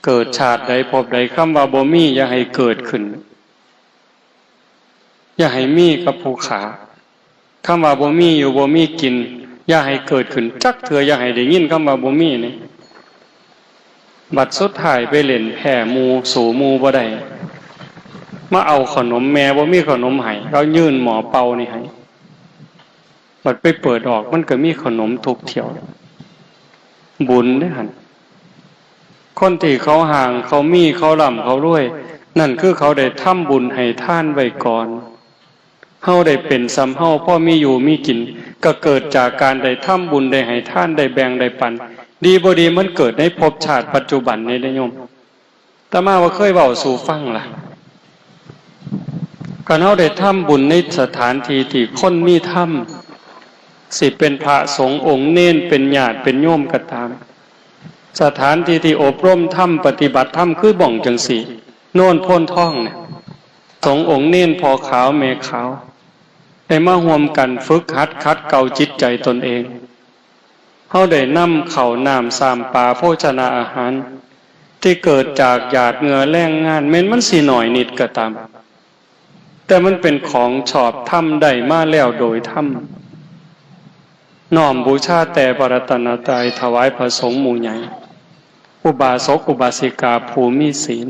เกิดชาติใดภพใด คำว่าบ่มีอย่าให้เกิดขึ้น อย่าให้มีกับผู้ข้า คำว่าบ่มีอยู่บ่มีกิน อย่าให้เกิดขึ้นจักเทื่อ อย่าให้ได้ยินคำว่าบ่มีนี่ บัดสุดท้ายไปเล่นแพ้หมู่ สู้หมู่บ่ได้ มาเอาขนม แม่บ่มีขนมให้ เขายื่นหม้อเป่านี่ให้ บัดไปเปิดออก มันก็มีขนมทุกเที่ยว บุญเด้หั่น คนที่เขาห่าง เขามี เขาร่ำ เขารวย นั่นคือเขาได้ทำบุญให้ทานไว้ก่อน เฮาได้เป็นส่ำเฮา พอมีอยู่มีกิน ก็เกิดจากการได้ทำบุญ ได้ให้ทาน ได้แบ่ง ได้ปัน ดีบ่ดีมันเกิดในภพชาติปัจจุบันนี่เด้โยม อาตมาว่าเคยเว้าสู่ฟังล่ะ คันเฮาได้ทำบุญในสถานที่ที่คนมีธรรม สิเป็นพระสงฆ์องค์เณร เป็นญาติเป็นโยมก็ตาม สถานที่ที่อบรมธรรม ปฏิบัติธรรม คือบ่องจั่งซี้ โนนโพนทองเนี่ย สงฆ์องค์เณร พ่อขาวแม่ขาว ได้มาร่วมกันฝึกหัดขัดเกลาจิตใจตนเอง เฮาได้นำข้าวน้ำซ้ำปลาโภชนาอาหาร ที่เกิดจากหยาดเหงื่อแรงงาน แม้นมันสิน้อยนิดก็ตาม แต่มันเป็นของชอบธรรม ได้มาแล้วโดยธรรม น้อมบูชาแต่พระรัตนตรัย ถวายพระสงฆ์หมู่ใหญ่ อุบาสกอุบาสิกาผู้มีศีล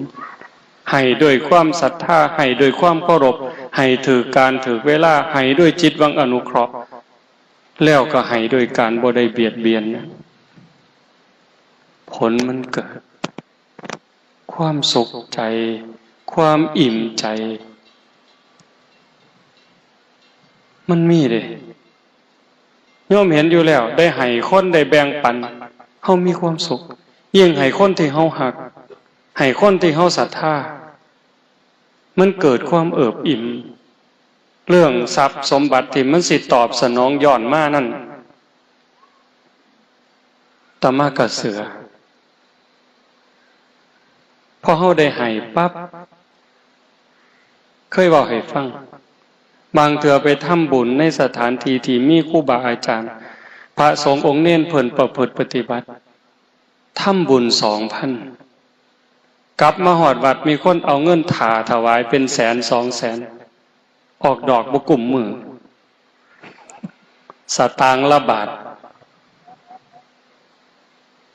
ให้ด้วยความศรัทธา ให้ด้วยความเคารพ ให้ถืกการถืกเวลา ให้ด้วยจิตหวังอนุเคราะห์ แล้วก็ให้ด้วยการบ่ได้เบียดเบียน ผลมันเกิด ความสุขใจ ความอิ่มใจ มันมีเด้ โยมเห็นอยู่แล้ว ได้ให้คน ได้แบ่งปัน เฮามีความสุข ยิ่งให้คนที่เฮาฮัก ให้คนที่เฮาศรัทธา มันเกิดความเอิบอิ่ม เรื่องทรัพย์สมบัติที่มันสิตอบสนองย้อนมานั่น อาตมากะเชื่อ พอเฮาได้ให้ปั๊บ เคยเว้าให้ฟัง บางเทื่อไปทำบุญในสถานที่ที่มีครูบาอาจารย์ พระสงฆ์องค์เณรเพิ่นประพฤติปฏิบัติ ทำบุญสองพัน กลับมาฮอดวัดมีคนเอาเงินถ่าถวายเป็นแสนสองแสน ออกดอกบ่กุ้มมือ สตางค์ละบาท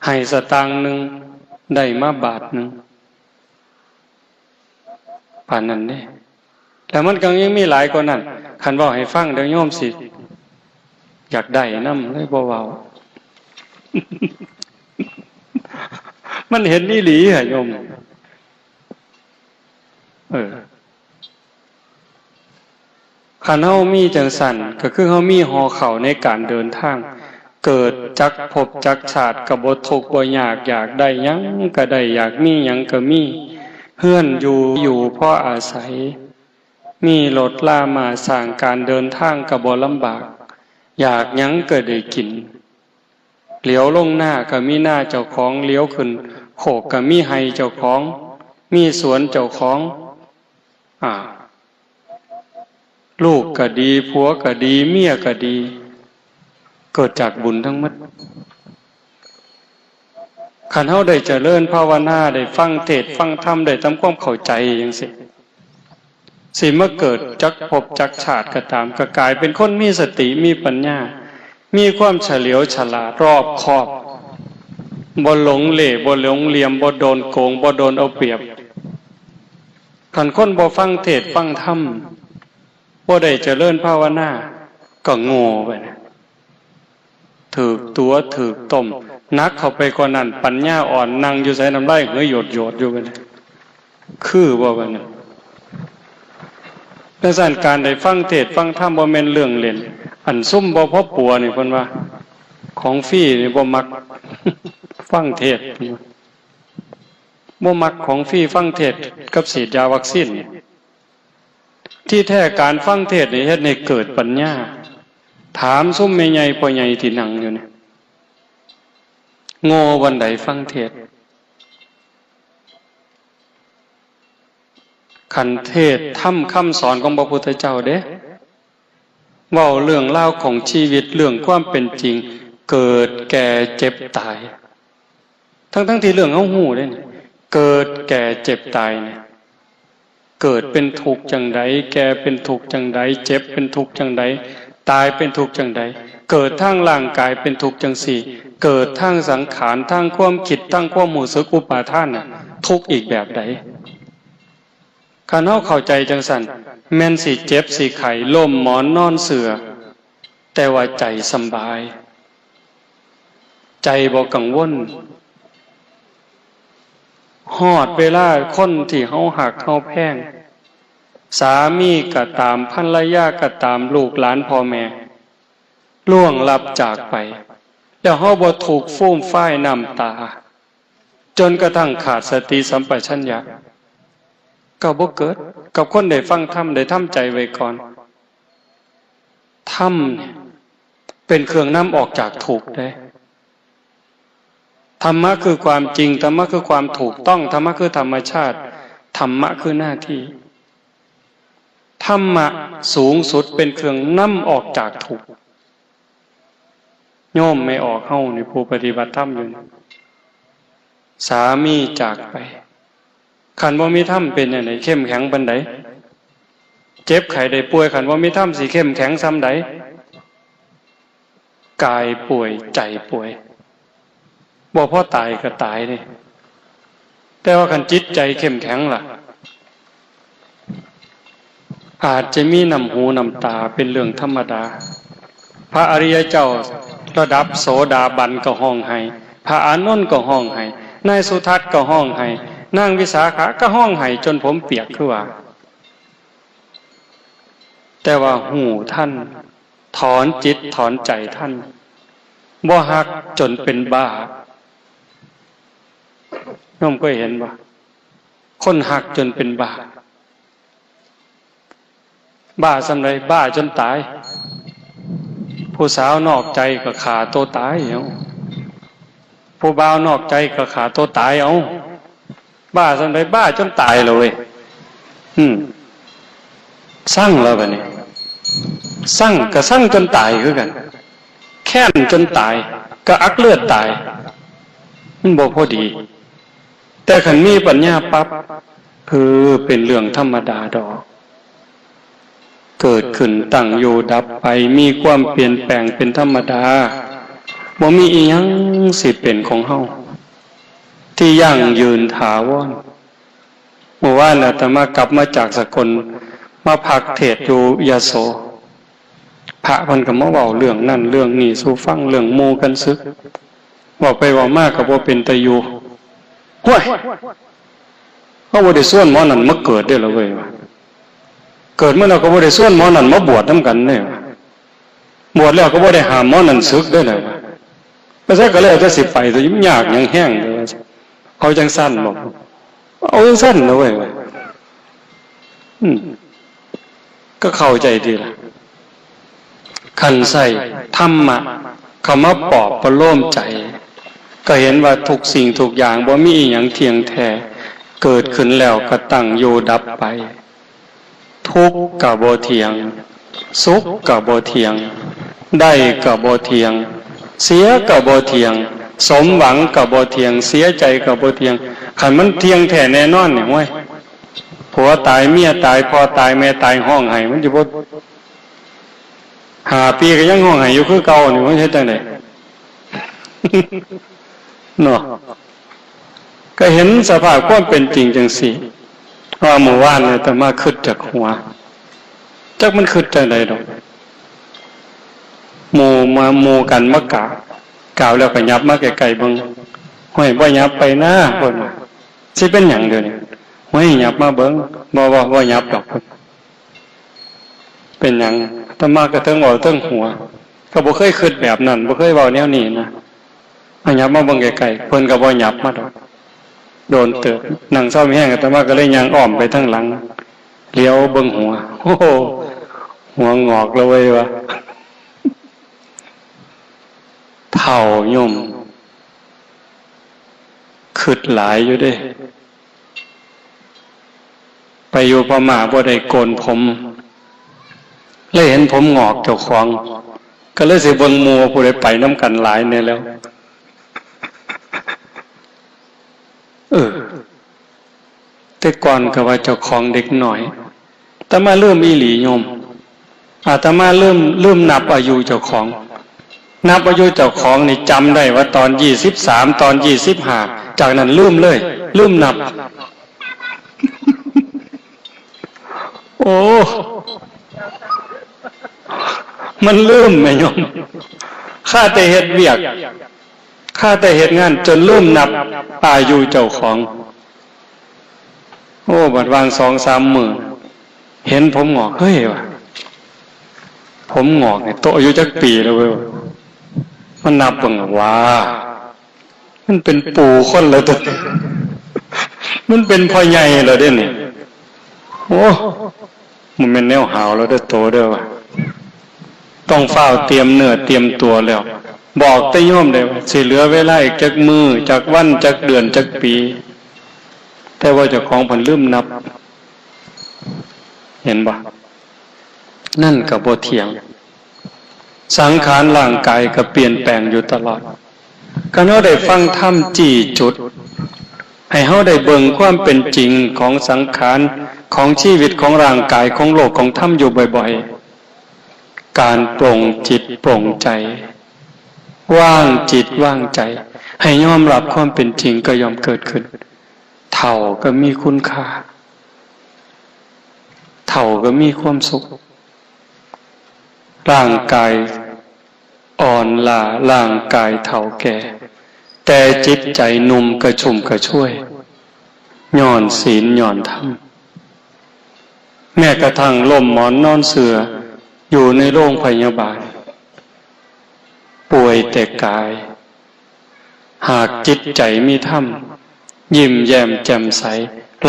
ให้สตางค์หนึ่ง ได้มาบาทหนึ่ง ปานนั้นเด้ แล้วมันก็ยังมีหลายกว่านั้น คันเว้าให้ฟังเดี๋ยวโยมสิ อยากได้นำ เลยบ่เว้า มันเห็นอีหลีอะโยม เออ คันเฮามีจั่งซั้น ก็คือเฮามีห่อข้าวในการเดินทาง เกิดจักภพจักชาติก็บ่ทุกข์บ่ยาก อยากได้หยังก็ได้ อยากมีหยังก็มี เฮือนอยู่ อยู่พออาศัย มีรถราม้าช้าง การเดินทางก็บ่ลำบาก อยากหยังก็ได้กิน เหลียวลงนาก็มีนาเจ้าของ เหลียวขึ้นโคกก็มีไร่เจ้าของ มีสวนเจ้าของ อ่า ลูกก็ดี ผัวก็ดี เมียก็ดี เกิดจากบุญทั้งหมด คันเฮาได้เจริญภาวนา ได้ฟังเทศน์ฟังธรรม ได้ทำความเข้าใจจั่งซี้ สิมาเกิดจักภพจักชาติก็ตาม ก็กลายเป็นคนมีสติ มีปัญญา มีความเฉลียวฉลาด รอบคอบ บ่หลงเหล่ บ่หลงเหลี่ยม บ่โดนโกง บ่โดนเอาเปรียบ คันคนบ่ฟังเทศน์ฟังธรรม บ่ได้เจริญภาวนา ก็โง่ไปนะ ถืกตั๋วถืกต้ม หนักเข้าไปกว่านั้น ปัญญาอ่อน นั่งอยู่ไสน้ำลายเหยโยดๆอยู่บัดนี้ คือบ่บัดนี้ จั่งซั้น การได้ฟังเทศน์ฟังธรรมบ่แม่นเรื่องเล่น อันซุมบ่พอปัวนี่เพิ่นว่า ของฟรีนี่บ่มักฟังเทศน์ บ่มักของฟรี ฟังเทศน์กับฉีดยาวัคซีนนี่ ที่แท้การฟังเทศน์นี่เฮ็ดให้เกิดปัญญา ถามซุมแม่ใหญ่พ่อใหญ่ที่นั่งอยู่นี่ โง่บ่อนใดฟังเทศน์ คันเทศน์ธรรมคำสอนของพระพุทธเจ้าเด้ เว้าเรื่องราวของชีวิต เรื่องความเป็นจริง เกิดแก่เจ็บตาย ทั้งๆที่เรื่องเฮาฮู้เด้นี่ เกิดแก่เจ็บตายนี่ เกิดเป็นทุกข์จั่งใด แก่เป็นทุกข์จั่งใด เจ็บเป็นทุกข์จั่งใด ตายเป็นทุกข์จั่งใด เกิดทางร่างกายเป็นทุกข์จั่งซี้ เกิดทางสังขาร ทางความคิด ทางความรู้สึกอุปาทานน่ะ ทุกข์อีกแบบใด คันเฮาเข้าใจจั่งซั้น แม่นสิเจ็บสิไข้ ล้มหมอนนอนเสื่อ แต่ว่าใจสำบาย ใจบ่กังวล ฮอดเวลาคนที่เฮาฮักเฮาแพง สามีก็ตาม ภรรยาก็ตาม ลูกหลานพ่อแม่ ล่วงลับจากไป แล้วเฮาบ่ทุกข์ฟูมฟายน้ำตา จนกระทั่งขาดสติสัมปชัญญะ ก็บ่เกิดกับคนได้ฟังธรรม ได้ทำใจไว้ก่อน ธรรมเนี่ยเป็นเครื่องนำออกจากทุกข์เด้ ธรรมะคือความจริง ธรรมะคือความถูกต้อง ธรรมะคือธรรมชาติ ธรรมะคือหน้าที่ ธรรมะสูงสุดเป็นเครื่องนำออกจากทุกข์ โยมแม่ออกเฮานี่ ผู้ปฏิบัติธรรมอยู่นี่ สามีจากไป คันบ่มีธรรมเป็นจั่งใด เข้มแข็งปานใด เจ็บไข้ได้ป่วย คันบ่มีธรรมสิเข้มแข็งส่ำใด กายป่วย ใจป่วย บ่พอตายก็ตายเด้ แต่ว่าคันจิตใจเข้มแข็งล่ะ อาจจะมีน้ำหูน้ำตาเป็นเรื่องธรรมดา พระอริยเจ้าระดับโสดาบันก็ฮ้องไห้ พระอานนท์ก็ฮ้องไห้ นายสุทัศน์ก็ฮ้องไห้ นางวิสาขาก็ฮ้องไห้จนผมเปียกคือว่า แต่ว่าฮู้ทัน ถอนจิตถอนใจทัน บ่ฮักจนเป็นบ้า โยมเคยเห็นบ่ คนฮักจนเป็นบ้า บ้าส่ำใด บ้าจนตาย ผู้สาวนอกใจก็ฆ่าตัวตายเอา ผู้บ่าวนอกใจก็ฆ่าตัวตายเอา บ้าส่ำใด บ้าจนตายเลย อืม ซังแล้วบัดนี้ ซังก็ซังจนตายคือกัน แค้นจนตาย ก็อักเลือดตาย มันบ่พอดี แต่คันมีปัญญาปั๊บ คือเป็นเรื่องธรรมดาดอก เกิดขึ้นตั้งอยู่ดับไป มีความเปลี่ยนแปลงเป็นธรรมดา บ่มีอีหยังสิเป็นของเฮา ที่ยั่งยืนถาวร เมื่อวานอาตมากลับมาจากสกล มาพักเทศน์อยู่ยโส พระเพิ่นก็มาเว้าเรื่องนั้นเรื่องนี้สู่ฟัง เรื่องหมู่กันสึก เว้าไปเว้ามาก็บ่เป็นตาอยู่ ห้วย เฮาบ่ได้ชวนหมอนั่นมาเกิดเด้ล่ะเว้ย เกิดมาแล้วก็บ่ได้ชวนหมอนั่นมาบวชนำกันเด้ บวชแล้วก็บ่ได้ห้ามหมอนั่นสึกเด้ล่ะ ไปไสก็แล้วแต่สิไป แต่มันยากหยังแฮงเด้อ เอาจังซั่นบ่ เอาจังซั่นนะเว้ย อืม ก็เข้าใจดีล่ะ คันใช้ธรรมะเข้ามาปลอบประโลมใจ ก็เห็นว่าทุกสิ่งทุกอย่างบ่มีอิหยังเที่ยงแท้ เกิดขึ้นแล้วก็ตั้งอยู่ดับไป ทุกข์ก็บ่เที่ยง สุขก็บ่เที่ยง ได้ก็บ่เที่ยง เสียก็บ่เที่ยง สมหวังก็บ่เที่ยง เสียใจก็บ่เที่ยง คันมันเที่ยงแท้แน่นอนนี่ โอ้ย ผัวตาย เมียตาย พ่อตาย แม่ตาย ฮ้องไห้ มันสิบ่ ห้าปีก็ยังฮ้องไห้อยู่คือเก่านี่ มันเฮ็ดจั่งใด เนาะ ก็เห็นสภาพความเป็นจริงจั่งซี้ ว่าเมื่อวานเนี่ยอาตมาคิดจากหัว จักมันคิดจั่งใดดอก หมู่มา หมู่กันมากราบ กราบแล้วก็หยับมาใกล้ๆเบิ่ง ห้วย บ่หยับไปนะ เพิ่นว่า สิเป็นหยังเดี๋ยวนี้ ห้วย หยับมาเบิ่ง บ่ บ่ บ่หยับดอก เพิ่น เป็นหยัง อาตมาก็เทิงเว้าเทิงหัว ก็บ่เคยคิดแบบนั้น บ่เคยเว้าแนวนี้นะ เอาหยับมาเบิ่งใกล้ๆ เพิ่นก็บ่หยับมาดอก โดนเติบ นั่งเซามีแฮง อาตมาก็เลยย่างอ้อมไปทางหลัง เหลียวเบิ่งหัว โอ้โห หัวงอกแล้วเว้ย ว่า เฒ่าโยม คิดหลายอยู่เด้ ไปอยู่พม่าบ่ได้โกนผม เลยเห็นผมงอกเจ้าของ ก็เลยสิเบิ่งหมู่ผู้ใดไปนำกันหลายแน่แล้ว เออ แต่ก่อนก็ว่าเจ้าของเด็กน้อย แต่มาลืมอีหลีโยม อาตมาลืม ลืมนับอายุเจ้าของ นับอายุเจ้าของนี่จำได้ว่าตอนยี่สิบสาม ตอนยี่สิบห้า จากนั้นลืมเลย ลืมนับ โอ้ มันลืมแม่โยม ข้าแต่เฮ็ดเวียก ข้าแต่เฮ็ดงานจนลืมนับอายุเจ้าของ โอ้ บัดวางสองสามมื้อ เห็นผมหงอก เฮ้ยว่ะ ผมหงอกนี่โตอายุจักปีแล้วเว้ย มันนับเบิ่งว่า มันเป็นปู่คนแล้วตัว มันเป็นพ่อใหญ่แล้วเด้นี่ โอ้ มันเป็นแนวหาวแล้วเด้อโตเด้อว่ะ ต้องฟ้าวเตรียมเนื้อเตรียมตัวแล้ว บอกแต่โยมได้ว่าสิเหลือเวลาอีกจักมื้อ จักวัน จักเดือน จักปี แต่ว่าเจ้าของเพิ่นลืมนับ เห็นบ่ นั่นก็บ่เที่ยง สังขารร่างกายก็เปลี่ยนแปลงอยู่ตลอด คันเฮาได้ฟังธรรมจี้จุด ให้เฮาได้เบิ่งความเป็นจริงของสังขาร ของชีวิต ของร่างกาย ของโลก ของธรรมอยู่บ่อยๆ การปลงจิตปลงใจ วางจิตวางใจ ให้ยอมรับความเป็นจริงก็ย่อมเกิดขึ้น เฒ่าก็มีคุณค่า เฒ่าก็มีความสุข ร่างกายอ่อนล้า ร่างกายเฒ่าแก่ แต่จิตใจหนุ่มกระชุ่มกระชวย ย้อนศีลย้อนธรรม แม้กระทั่งล้มหมอนนอนเสื่อ อยู่ในโรงพยาบาล ป่วยแต่กาย หากจิตใจมีธรรม ยิ้มแย้มแจ่มใส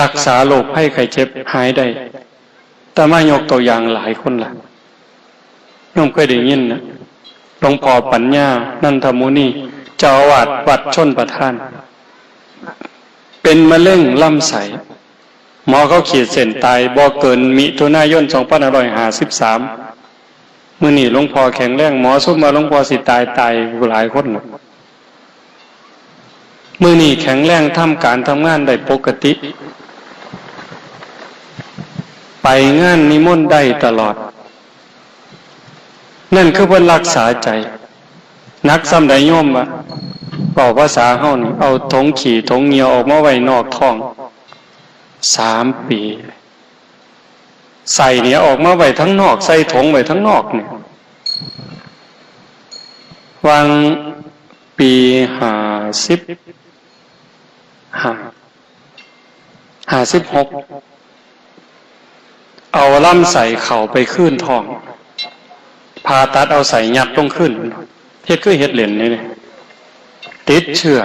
รักษาโรคภัยไข้เจ็บหายได้ อาตมายกตัวอย่างหลายคนล่ะ โยมเคยได้ยินนะ หลวงพ่อปัญญา นันทมุนี เจ้าอาวาสวัดชลประทาน เป็นมะเร็งลำไส้ หมอเขาขีดเส้นตายบ่เกินมิถุนายน สองพันห้าร้อยห้าสิบสาม มื้อนี้หลวงพ่อแข็งแรง หมอซุมว่าหลวงพ่อสิตาย ตายหลายคนแล้ว มื้อนี้แข็งแรง ทำการทำงานได้ปกติ ไปงานนิมนต์ได้ตลอด นั่นคือเพิ่นรักษาใจ หนักส่ำใดโยมวะ เว้าภาษาเฮานี่ เอาถงขี้ถงเหยี่ยวออกมาไว้นอกท้อง สามปี ไส้เนี่ยออกมาไว้ทั้งนอก ใส่ถงไว้ทั้งนอกเนี่ย วางปีห้าสิบห้า ห้าสิบหก เอาลำไส้เข้าไปคืนท้อง ผ่าตัดเอาไส้ยัดลงคืน เฮ็ดคือเฮ็ดเล่นนี่ ติดเชื้อ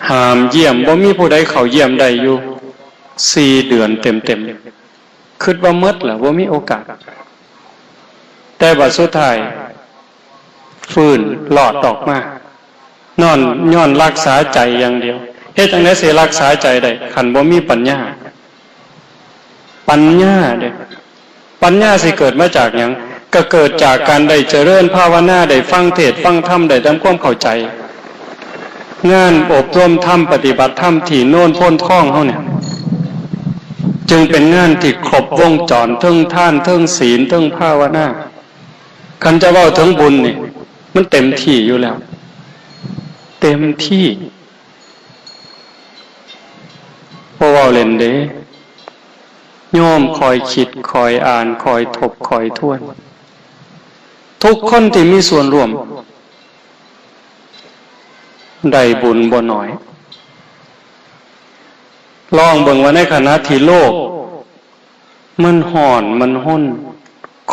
ห้ามเยี่ยม บ่มีผู้ใดเข้าเยี่ยมได้อยู่ สี่เดือนเต็มๆ คิดว่าหมดแล้ว บ่มีโอกาส แต่บัดสุดท้าย ฟื้นรอดออกมา นอน ย้อนรักษาใจอย่างเดียว เฮ็ดจั่งใดสิรักษาใจได้ คันบ่มีปัญญา ปัญญาเด้ ปัญญาสิเกิดมาจากหยัง ก็เกิดจากการได้เจริญภาวนา ได้ฟังเทศน์ฟังธรรม ได้ทำความเข้าใจ งานอบรมธรรม ปฏิบัติธรรมที่โนนโพนทองเฮาเนี่ย จึงเป็นงานที่ครบวงจร เทิงทาน เทิงศีล เทิงภาวนา คันจะเว้าถึงบุญนี่ มันเต็มที่อยู่แล้ว เต็มที่ บ่เว้าเล่นเด้ โยมคอยคิด คอยอ่าน คอยทบ คอยทวน ทุกคนที่มีส่วนร่วม ได้บุญบ่น้อย ลองเบิ่งว่าในขณะที่โลก มันฮ้อน มันฮน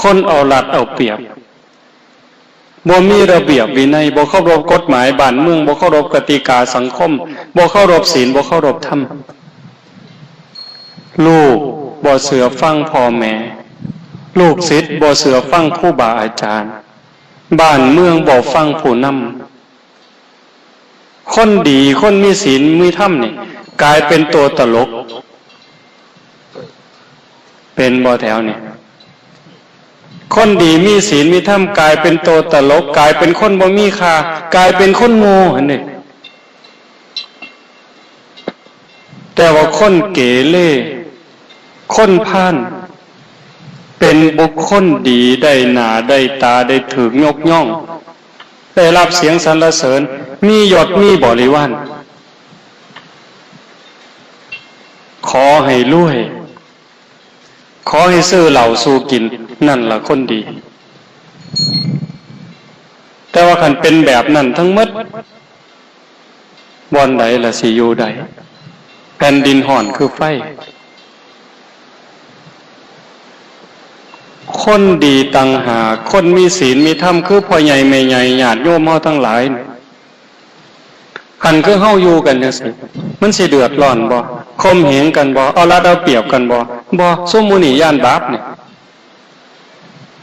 คนเอารัดเอาเปรียบ บ่มีระเบียบวินัย บ่เคารพกฎหมายบ้านเมือง บ่เคารพกติกาสังคม บ่เคารพศีล บ่เคารพธรรม ลูกบ่เชื่อฟังพ่อแม่ ลูกศิษย์บ่เชื่อฟังครูบาอาจารย์ บ้านเมืองบ่ฟังผู้นำ คนดี คนมีศีล มีธรรมนี่ กลายเป็นตัวตลก เป็นบ่แถวนี่ คนดีมีศีลมีธรรม กลายเป็นตัวตลก กลายเป็นคนบ่มีค่า กลายเป็นคนโง่หั่นนี่ แต่ว่าคนเกเร คนพาล เป็นบุคคลดี ได้หน้าได้ตา ได้ถูกยกย่อง ได้รับเสียงสรรเสริญ มียศมีบริวาร ขอให้รวย ขอให้ซื้อเหล้าสู่กิน นั่นล่ะคนดี แต่ว่าคันเป็นแบบนั้นทั้งหมด บ่อนใดล่ะสิอยู่ได้ แผ่นดินฮ้อนคือไฟ คนดีต่างหาก คนมีศีลมีธรรมคือพ่อใหญ่แม่ใหญ่ญาติโยมเฮาทั้งหลาย คันคือเฮาอยู่กันจังซี่ มันสิเดือดร้อนบ่ ข่มเหงกันบ่ เอารัดเอาเปรียบกันบ่ บ่ ซุมหมู่นี้ย้านบาปนี่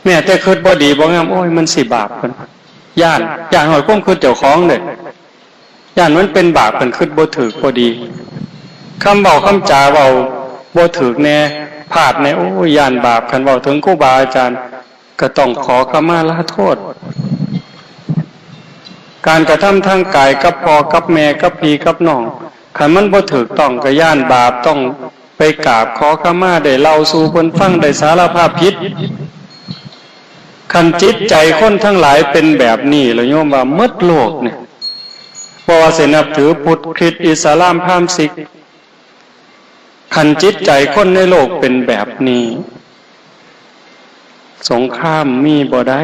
แม้แต่คิดบ่ดีบ่งาม โอ้ย มันสิบาป เพิ่น ย้าน ย้านฮอดความคิดเจ้าของเด้ ย้านมันเป็นบาป เพิ่นคิดบ่ถูกบ่ดี คำเว้าคำจาเว้าบ่ถูกแน่ พลาดแน่ โอ้ย ย้านบาป คันเว้าถึงครูบาอาจารย์ ก็ต้องขอขมาลาโทษ การกระทำทางกายกับพ่อกับแม่กับพี่กับน้อง คันมันบ่ถูกต้องก็ย้านบาป ต้องไปกราบขอขมา ได้เล่าสู่เพิ่นฟัง ได้สารภาพผิด คันจิตใจคนทั้งหลายเป็นแบบนี้ แล้วโยมว่าหมดโลกเนี่ย บ่ว่าสินับถือพุทธ คริสต์ อิสลาม พราหมณ์ ซิก คันจิตใจคนในโลกเป็นแบบนี้ สงครามมีบ่ได้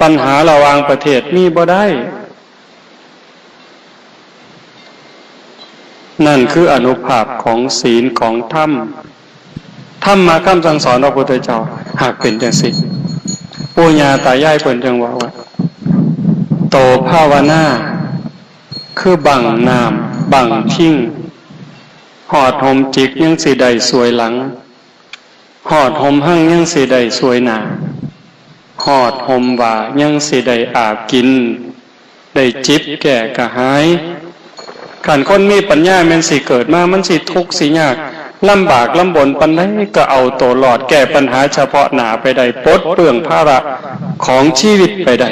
ปัญหาระหว่างประเทศมีบ่ได้ นั่นคืออานุภาพของศีลของธรรม ธรรมะคำสั่งสอนพระพุทธเจ้า หากเป็นจังซี่ ปู่ย่าตายายเพิ่นจังว่าว่า โตภาวนา คือบังน้ำ บังทิง ฮอดห่มจิกยังสิได้สวยหลัง ฮอดห่มหั่งยังสิได้สวยหน้า ฮอดห่มว่ายังสิได้อาบกิน ได้จิบแก้กระหาย คันคนมีปัญญาแม่นสิเกิดมา มันสิทุกข์สิยาก ลำบากลำบนปานใดก็เอาตัวรอดแก้ปัญหาเฉพาะหน้าไปได้ ปลดเปลื้องภาระของชีวิตไปได้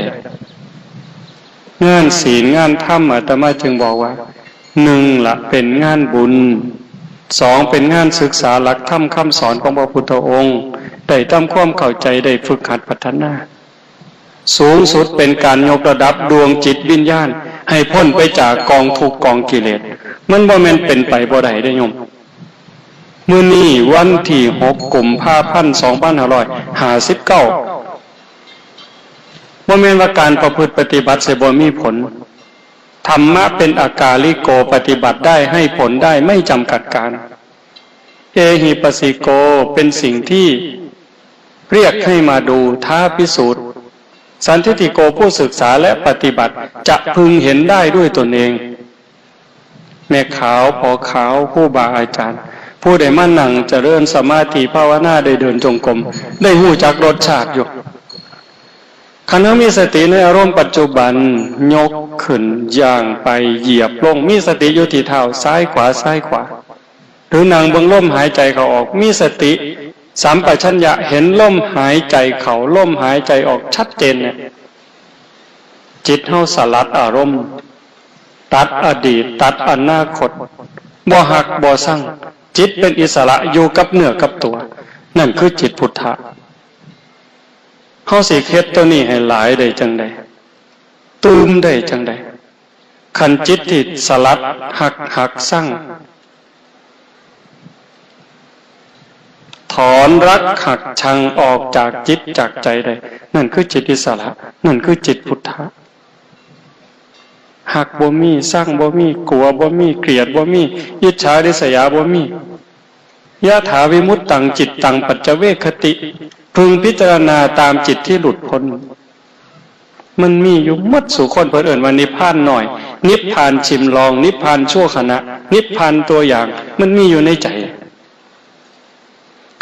งานศีลงานธรรม อาตมาจึงบอกว่า หนึ่งละเป็นงานบุญ สองเป็นงานศึกษาหลักธรรมคำสอนของพระพุทธองค์ ได้ทำความเข้าใจ ได้ฝึกหัดพัฒนา สูงสุดเป็นการยกระดับดวงจิตวิญญาณ ให้พ้นไปจากกองทุกข์กองกิเลส มันบ่แม่นเป็นไปบ่ได้เด้โยม มื้อนี้วันที่หกกุมภาพันธ์สองพันห้าร้อยห้าสิบเก้า บ่แม่นว่าการประพฤติปฏิบัติสิบ่มีผล ธรรมะเป็นอากาลิโก ปฏิบัติได้ให้ผลได้ไม่จำกัดกาล เอหิปัสสิโก เป็นสิ่งที่เรียกให้มาดู ท้าพิสูจน์ สันทิฏฐิโก ผู้ศึกษาและปฏิบัติจะพึงเห็นได้ด้วยตนเอง แม่ขาว พ่อขาว ครูบาอาจารย์ ผู้ได้มานั่งเจริญสมาธิภาวนา ได้เดินจงกรม ได้ฮู้จักรสชาติอยู่ คันเฮามีสติในอารมณ์ปัจจุบัน ยกขึ้น ย่างไป เหยียบลง มีสติอยู่ที่เท้า ซ้ายขวา ซ้ายขวา หรือนั่งเบิ่งลมหายใจเข้าออก มีสติสัมปชัญญะ เห็นลมหายใจเข้า ลมหายใจออกชัดเจนเนี่ย จิตเฮาสลัดอารมณ์ ตัดอดีต ตัดอนาคต บ่ฮักบ่ซัง จิตเป็นอิสระอยู่กับเนื้อกับตัว นั่นคือจิตพุทธะ เฮาสิเฮ็ดตัวนี้ให้หลายได้จังใด ตื่มได้จังใด คันจิตที่สลัดฮัก ฮักซัง ถอนรักฮักชังออกจากจิตจากใจได้ นั่นคือจิตอิสระ นั่นคือจิตพุทธะ ฮักบ่มี ซังบ่มี กลัวบ่มี เกลียดบ่มี อิจฉาริษยาบ่มี ยะถาวิมุตตังจิตตังปัจจเวกขติ พึงพิจารณาตามจิตที่หลุดพ้น มันมีอยู่หมดสู่คน เพิ่นเอิ้นว่านิพพานน้อย นิพพานชิมลอง นิพพานชั่วขณะ นิพพานตัวอย่าง มันมีอยู่ในใจ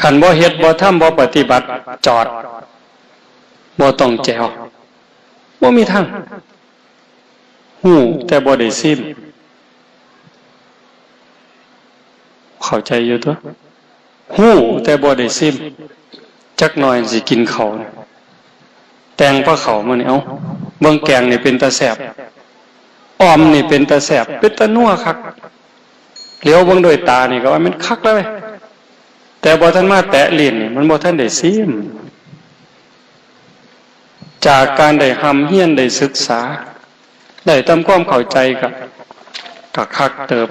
คันบ่เฮ็ด บ่ทำ บ่ปฏิบัติ จอด บ่ต้องแจ๋ว บ่มีทาง ฮู้แต่บ่ได้ซิม เข้าใจอยู่ตั๊ว ฮู้แต่บ่ได้ซิม จักหน่อยสิกินข้าว แตงปลาข้าวมื้อนี้ เอ้า เบิ่งแกงนี่เป็นตาแซ่บ อ่อมนี่เป็นตาแซ่บ เป็นตานัวคัก เหลียวเบิ่งด้วยตานี่ก็ว่ามันคักแล้วเว้ย แต่บ่ทันมาแตะลิ้นนี่ มันบ่ทันได้ซิม จากการได้ร่ำเรียนได้ศึกษา ได้ทำความเข้าใจก็ ก็คักเติบ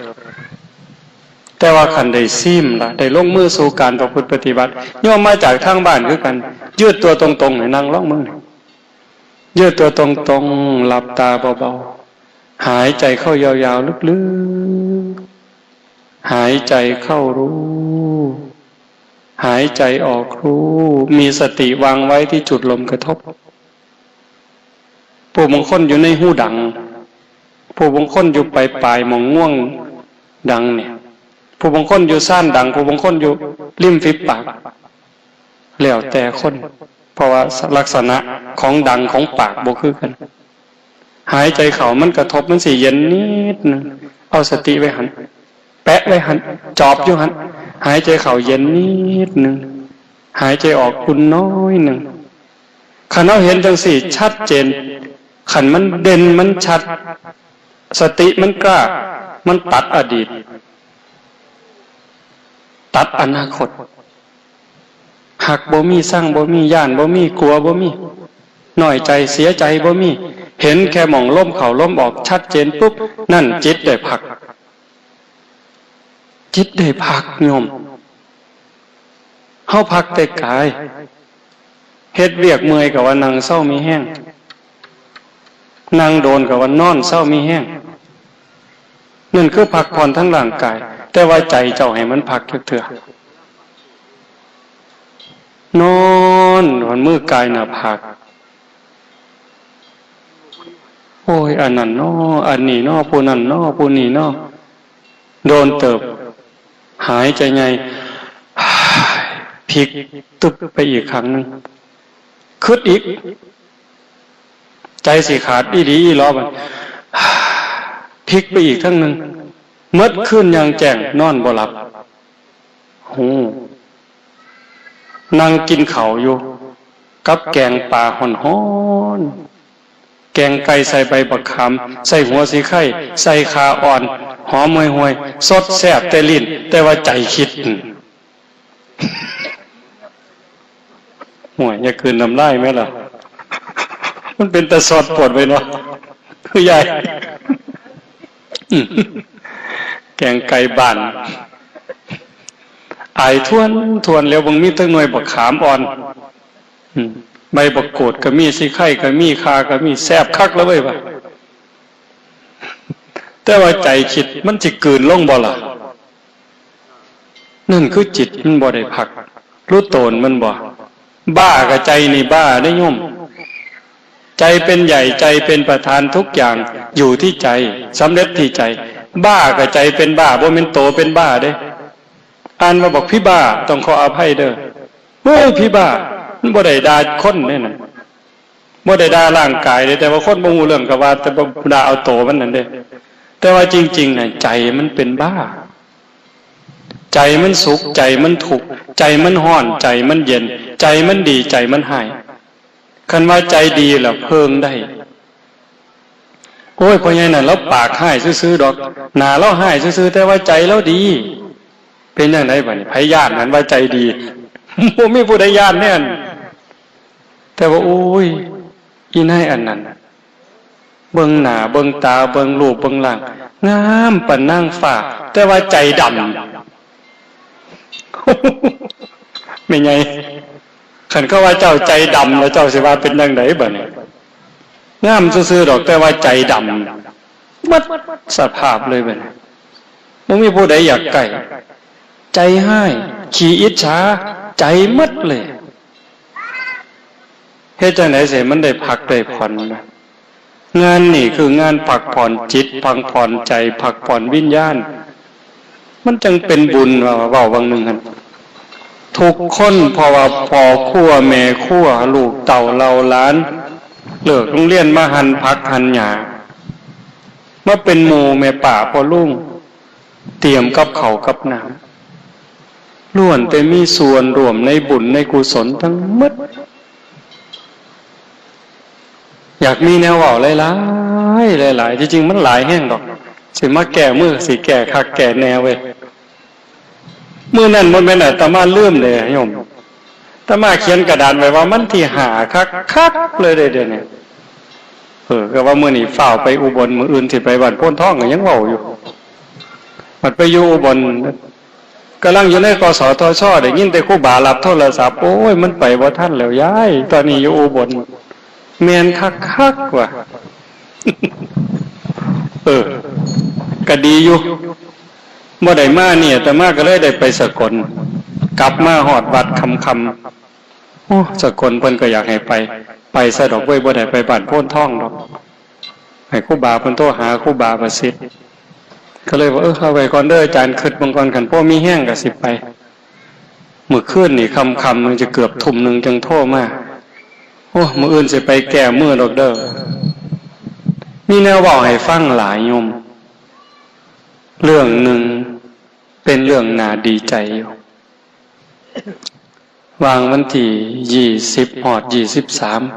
แต่ว่าคันได้ซิมล่ะ ได้ลงมือสู่การประพฤติปฏิบัติ โยมมาจากทางบ้านคือกัน ยืดตัวตรงๆ ให้นั่งลองมึง ยืดตัวตรงๆ หลับตาเบาๆ หายใจเข้ายาวๆ ลึกๆ หายใจเข้ารู้ หายใจออกรู้ มีสติวางไว้ที่จุดลมกระทบ ผู้บางคนอยู่ในหูดัง ผู้บางคนอยู่ปลายๆ หม่องง่วงดังเนี่ย ผู้บางคนอยู่ซ่านดัง ผู้บางคนอยู่ริมฝีปาก แล้วแต่คน เพราะว่าลักษณะของดังของปากบ่คือกัน หายใจเข้ามันกระทบมันสิเย็นนิดนึง เอาสติไว้หั้น แปะไว้หั้น จอบอยู่หั้น หายใจเข้าเย็นนิดนึง หายใจออกอุ่นน้อยนึง คันเฮาเห็นจั่งซี้ชัดเจน คันมันเด่นมันชัด สติมันกล้า มันตัดอดีต ตัดอนาคต ฮักบ่มี ซังบ่มี ย้านบ่มี กลัวบ่มี น้อยใจ เสียใจบ่มี เห็นแค่หม่องลมเข้าลมออกชัดเจนปุ๊บ นั่นจิตได้พัก จิตได้พักโยม เฮาพักแต่กาย เฮ็ดเวียกเมื่อยก็ว่านั่งเซามีแฮง นั่งโดนก็ว่านอนเซามีแฮง นั่นคือพักผ่อนทางร่างกาย แต่ว่าใจเจ้าให้มันพักจักเทื่อ นอน วันมือกายหน้าผาก โอ้ย อันนั้นน้อ อันนี้น้อ ผู้นั้นน้อ ผู้นี้น้อ โดนเติบ หายใจไง พลิกตึบไปอีกครั้งหนึ่ง คิดอีก ใจสิขาดอีหลีอีหลอบัด พลิกไปอีกครั้งหนึ่ง เมิดคืนอย่างแจ้ง นอนบ่หลับ หู นั่งกินข้าวอยู่ กับแกงปลาฮ้อนๆ แกงไก่ใส่ใบบักขาม ใส่หัวสีไข่ ใส่ข่าอ่อน หอมห่วยๆ สดแซ่บแต่ลิ้น แต่ว่าใจคิด อืม ห่วย อย่ากลืนน้ำลายแม่ล่ะ มันเป็นตาสอดปวดไปเนาะ คือยาย อืม แกงไก่บ้าน อายทวนทวนแล้ว บางมีแตั้งหน่วยบักขามอ่อน อืม ใบบักกูดก็มี สีไข่ก็มี ข่าก็มี แซ่บคักแล้วเว้ยว่ะ แต่ว่าใจคิดมันสิกลืนลงบ่ล่ะ นั่นคือจิตมันบ่ได้พัก รู้ตนมันบ่ บ้ากับใจนี่บ้าได้โยม ใจเป็นใหญ่ ใจเป็นประธาน ทุกอย่างอยู่ที่ใจ สำเร็จที่ใจ บ้ากับใจเป็นบ้า บ่แม่นโตเป็นบ้าเด้ อ่านว่าบอกพี่บ้า ต้องขออภัยเด้อ เฮ้ย พี่บ้า มันบ่ได้ด่าคนเด้นั่น บ่ได้ด่าร่างกายเด้ แต่ว่าคนบ่ฮู้เรื่องก็ว่า แต่บ่ด่าเอาโตมันนั่นเด้ แต่ว่าจริงๆน่ะ ใจมันเป็นบ้า ใจมันสุข ใจมันทุกข์ ใจมันฮ้อน ใจมันเย็น ใจมันดี ใจมันฮ้าย คันว่าใจดีล่ะเพิ่งได้ โอ้ย พ่อใหญ่นั่นลาวปากฮ้ายซื่อๆดอก หน้าลาวฮ้ายซื่อๆ แต่ว่าใจลาวดี เป็นจั่งใดบัดนี้ ไผย้านหั้นว่าใจดี บ่มีผู้ใดย้านแน่น แต่ว่า โอ้ย อีนายอันนั้น เบิ่งหน้า เบิ่งตา เบิ่งรูป เบิ่งร่าง งามปานนางฟ้า แต่ว่าใจดำ แม่ใหญ่ คันเขาว่าเจ้าใจดำแล้ว เจ้าสิว่าเป็นจั่งใดบัดนี้ งามซื่อๆดอก แต่ว่าใจดำ หมดสภาพเลยบัดนี้ บ่มีผู้ใดอยากใกล้ ใจฮ้าย ขี้อิจฉา ใจหมดเลย เฮ็ดจั่งใดสิให้มันได้พักได้ผ่อนนะ งานนี่คืองานพักผ่อนจิต พักผ่อนใจ พักผ่อนวิญญาณ มันจั่งเป็นบุญ ว่า เว้าบางหนึ่งหั่น ทุกคน เพราะว่าพ่อครัวแม่ครัว ลูกเต้าเหล่าหลาน เลิกโรงเรียนมาหั่นผักหั่นหญ้า มาเป็นหมู่แม่ป้าพ่อลุง เตรียมกับข้าวกับน้ำ ล้วนแต่มีส่วนร่วมในบุญในกุศลทั้งหมด อยากมีแนวเว้าหลายๆ หลายๆ ที่จริงมันหลายแฮงดอก สิมาแก้มือ สิแก้คักแก้แน่เว้ย มื้อนั้นบ่แม่นอาตมาลืมเด้โยม อาตมาเขียนกระดานไว้ว่าวันที่ห้าคักๆ เลยเด้เดี๋ยวนี้ เออ ก็ว่ามื้อนี้ฟ้าวไปอุบล มื้ออื่นสิไปบ้านโพนทองก็ยังเว้าอยู่ บัดไปอยู่อุบล กำลังอยู่ใน กสทช ได้ยินแต่ครูบารับโทรศัพท์ โอ้ย มันไปบ่ทันแล้วยาย ตอนนี้อยู่อุบล แม่นคักๆ ว่ะ เออ ก็ดีอยู่ บ่ได้มานี่ อาตมาก็เลยได้ไปสกล กลับมาฮอดวัดค่ำๆ โอ้ สกลเพิ่นก็อยากให้ไป ไปซะดอกเว้ย บ่ได้ไปบ้านโพนทองดอก ให้ครูบาเพิ่นโทรหาครูบาประสิทธิ์ ก็เลยว่า เออ เอาไว้ก่อนเด้ออาจารย์ คิดเบิ่งก่อน คันพอมีแฮงก็สิไป มื้อคืนนี่ค่ำๆ มันจะเกือบทุ่มหนึ่งจั่งโทรมา โอ้ มื้ออื่นสิไปแก้มือดอกเด้อ มีแนวเว้าให้ฟังหลายโยม เรื่องหนึ่งเป็นเรื่องน่าดีใจอยู่ วางวันที่ยี่สิบฮอดยี่สิบสาม อ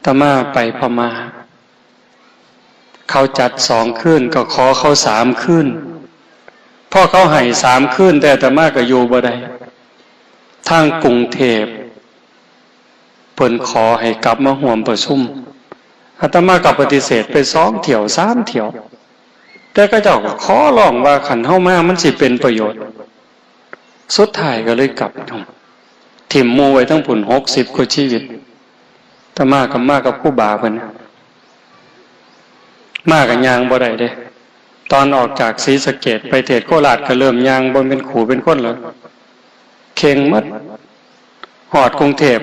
าตมาไปพม่า เขาจัดสองคืน ก็ขอเขาสามคืน พอเขาให้สามคืน แต่อาตมาก็อยู่บ่ได้ ทางกรุงเทพฯ เพิ่นขอให้กลับมาร่วมประชุม อาตมาก็ปฏิเสธไปสองเที่ยวสามเที่ยว แต่เขาเจ้าก็ขอร้องว่าคันเฮามามันสิเป็นประโยชน์ สุดท้ายก็เลยกลับ ถิ่มหมู่ไว้ทั้งพุ้นหกสิบกว่าชีวิต อาตมาก็มากับครูบาเพิ่น มาก็ย่างบ่ได้เด้ ตอนออกจากศรีสะเกษไปเทศน์โคราชก็เริ่มย่างบ่เป็นคู่เป็นคนแล้ว เข่งหมด ฮอดกรุงเทพฯ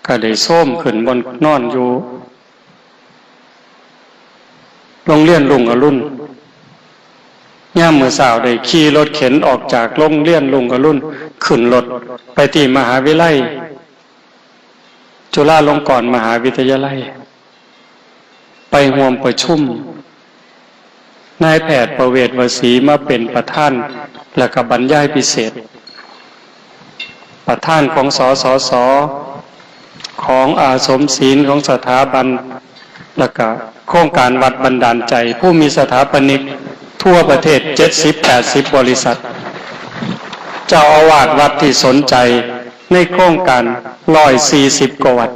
ก็ได้โซมขึ้นบ่อนนอนอยู่ โรงเรียนรุ่งอรุณ ยามมื้อเช้าได้ขี่รถเข็นออกจากโรงเรียนรุ่งอรุณ ขึ้นรถไปที่มหาวิทยาลัย จุฬาลงกรณ์มหาวิทยาลัย ไปร่วมประชุม นายแพทย์ประเวศวสีมาเป็นประธาน แล้วก็บรรยายพิเศษ ประธานของ สสส ของอาสมศีลของสถาบัน แล้วก็โครงการวัดบันดาลใจ ผู้มีสถาปนิกทั่วประเทศ เจ็ดสิบแปดสิบ บริษัท เจ้าอาวาสวัดที่สนใจในโครงการ ร้อยสี่สิบกว่าวัด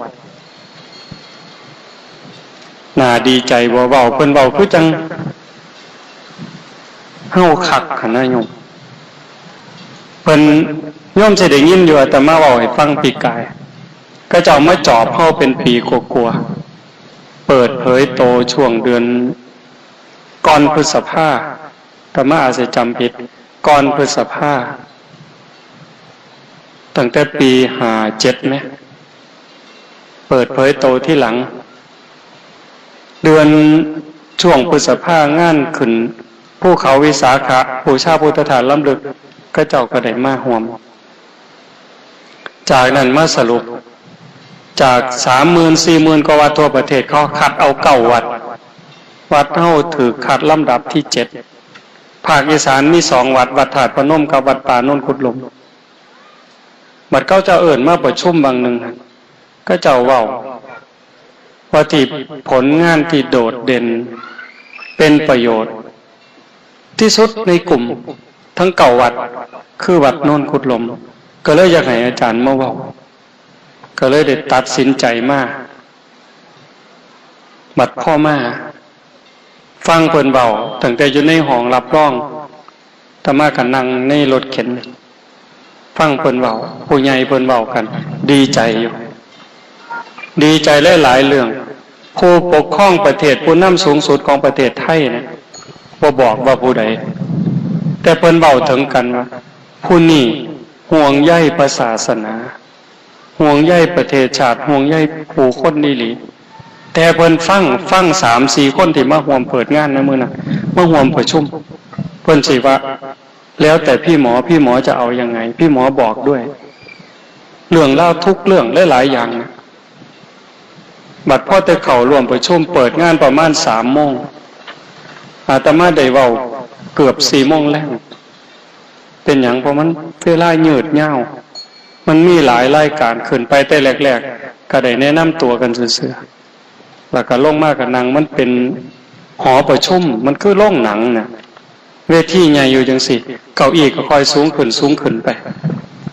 น่าดีใจบ่ เว้า เพิ่นเว้าคือจั่งเฮาคักหั้นนะโยม เพิ่น โยมสิได้ยินอยู่ อาตมาเว้าให้ฟังปีกาย เขาเจ้ามาจอบเฮาเป็นปีกว่าๆ เปิดเผยโตช่วงเดือนก่อนพฤษภา อาตมาอาจจะจำผิด ก่อนพฤษภา ตั้งแต่ปีห้าเจ็ดไหม เปิดเผยโตที่หลัง เดือน ช่วงพฤษภางานขึ้นภูเขาวิสาขะ บูชาพุทธธาตุล้ำลึก เขาเจ้าก็ได้มาร่วม จากนั้นมาสรุป จากสามหมื่นสี่หมื่นกว่าวัดทั่วประเทศ เขาคัดเอาเก้าวัด วัดเฮาถือคัดลำดับที่เจ็ด ภาคอีสานมีสองวัด วัดธาตุพนมกับวัดป่าโนนกุดลม บัดเขาเจ้าเอิ้นมาประชุมบางหนึ่ง เขาเจ้าเว้า ว่าที่ผลงานที่โดดเด่น เป็นประโยชน์ที่สุดในกลุ่มทั้งเก้าวัด คือวัดโนนกุดลม ก็เลยอยากให้อาจารย์มาเว้า ก็เลยได้ตัดสินใจมา บัดพ่อมา ฟังเพิ่นเว้า ตั้งแต่อยู่ในห้องรับรอง อาตมาก็นั่งในรถเข็น ฟังเพิ่นเว้า ผู้ใหญ่เพิ่นเว้ากัน ดีใจอยู่ ดีใจหลายๆเรื่อง ผู้ปกครองประเทศ ผู้นำสูงสุดของประเทศไทยเนี่ย บ่บอกว่าผู้ใด แต่เพิ่นเว้าถึงกันว่า ผู้นี้ห่วงใยพระศาสนา ห่วงใยประเทศชาติ ห่วงใยผู้คนอีหลี แต่เพิ่นฟัง ฟังสามสี่คนที่มาร่วมเปิดงานในมื้อนั้น มาร่วมประชุม เพิ่นสิว่า แล้วแต่พี่หมอ พี่หมอจะเอายังไง พี่หมอบอกด้วย เรื่องราวทุกเรื่องหลายๆอย่างนะ บัดพอแต่เข้าร่วมประชุมเปิดงานประมาณสามโมง อาตมาได้เว้าเกือบสี่โมงแลง เป็นหยัง เพราะมันเวลายืดยาว มันมีหลายรายการ ขึ้นไปแต่แรกๆ ก็ได้แนะนำตัวกันซื่อๆ แล้วก็ลงมาก็นั่ง มันเป็นหอประชุม มันคือโรงหนังน่ะ เวทีใหญ่อยู่จังซี้ เก้าอี้ก็ค่อยสูงขึ้น สูงขึ้นไป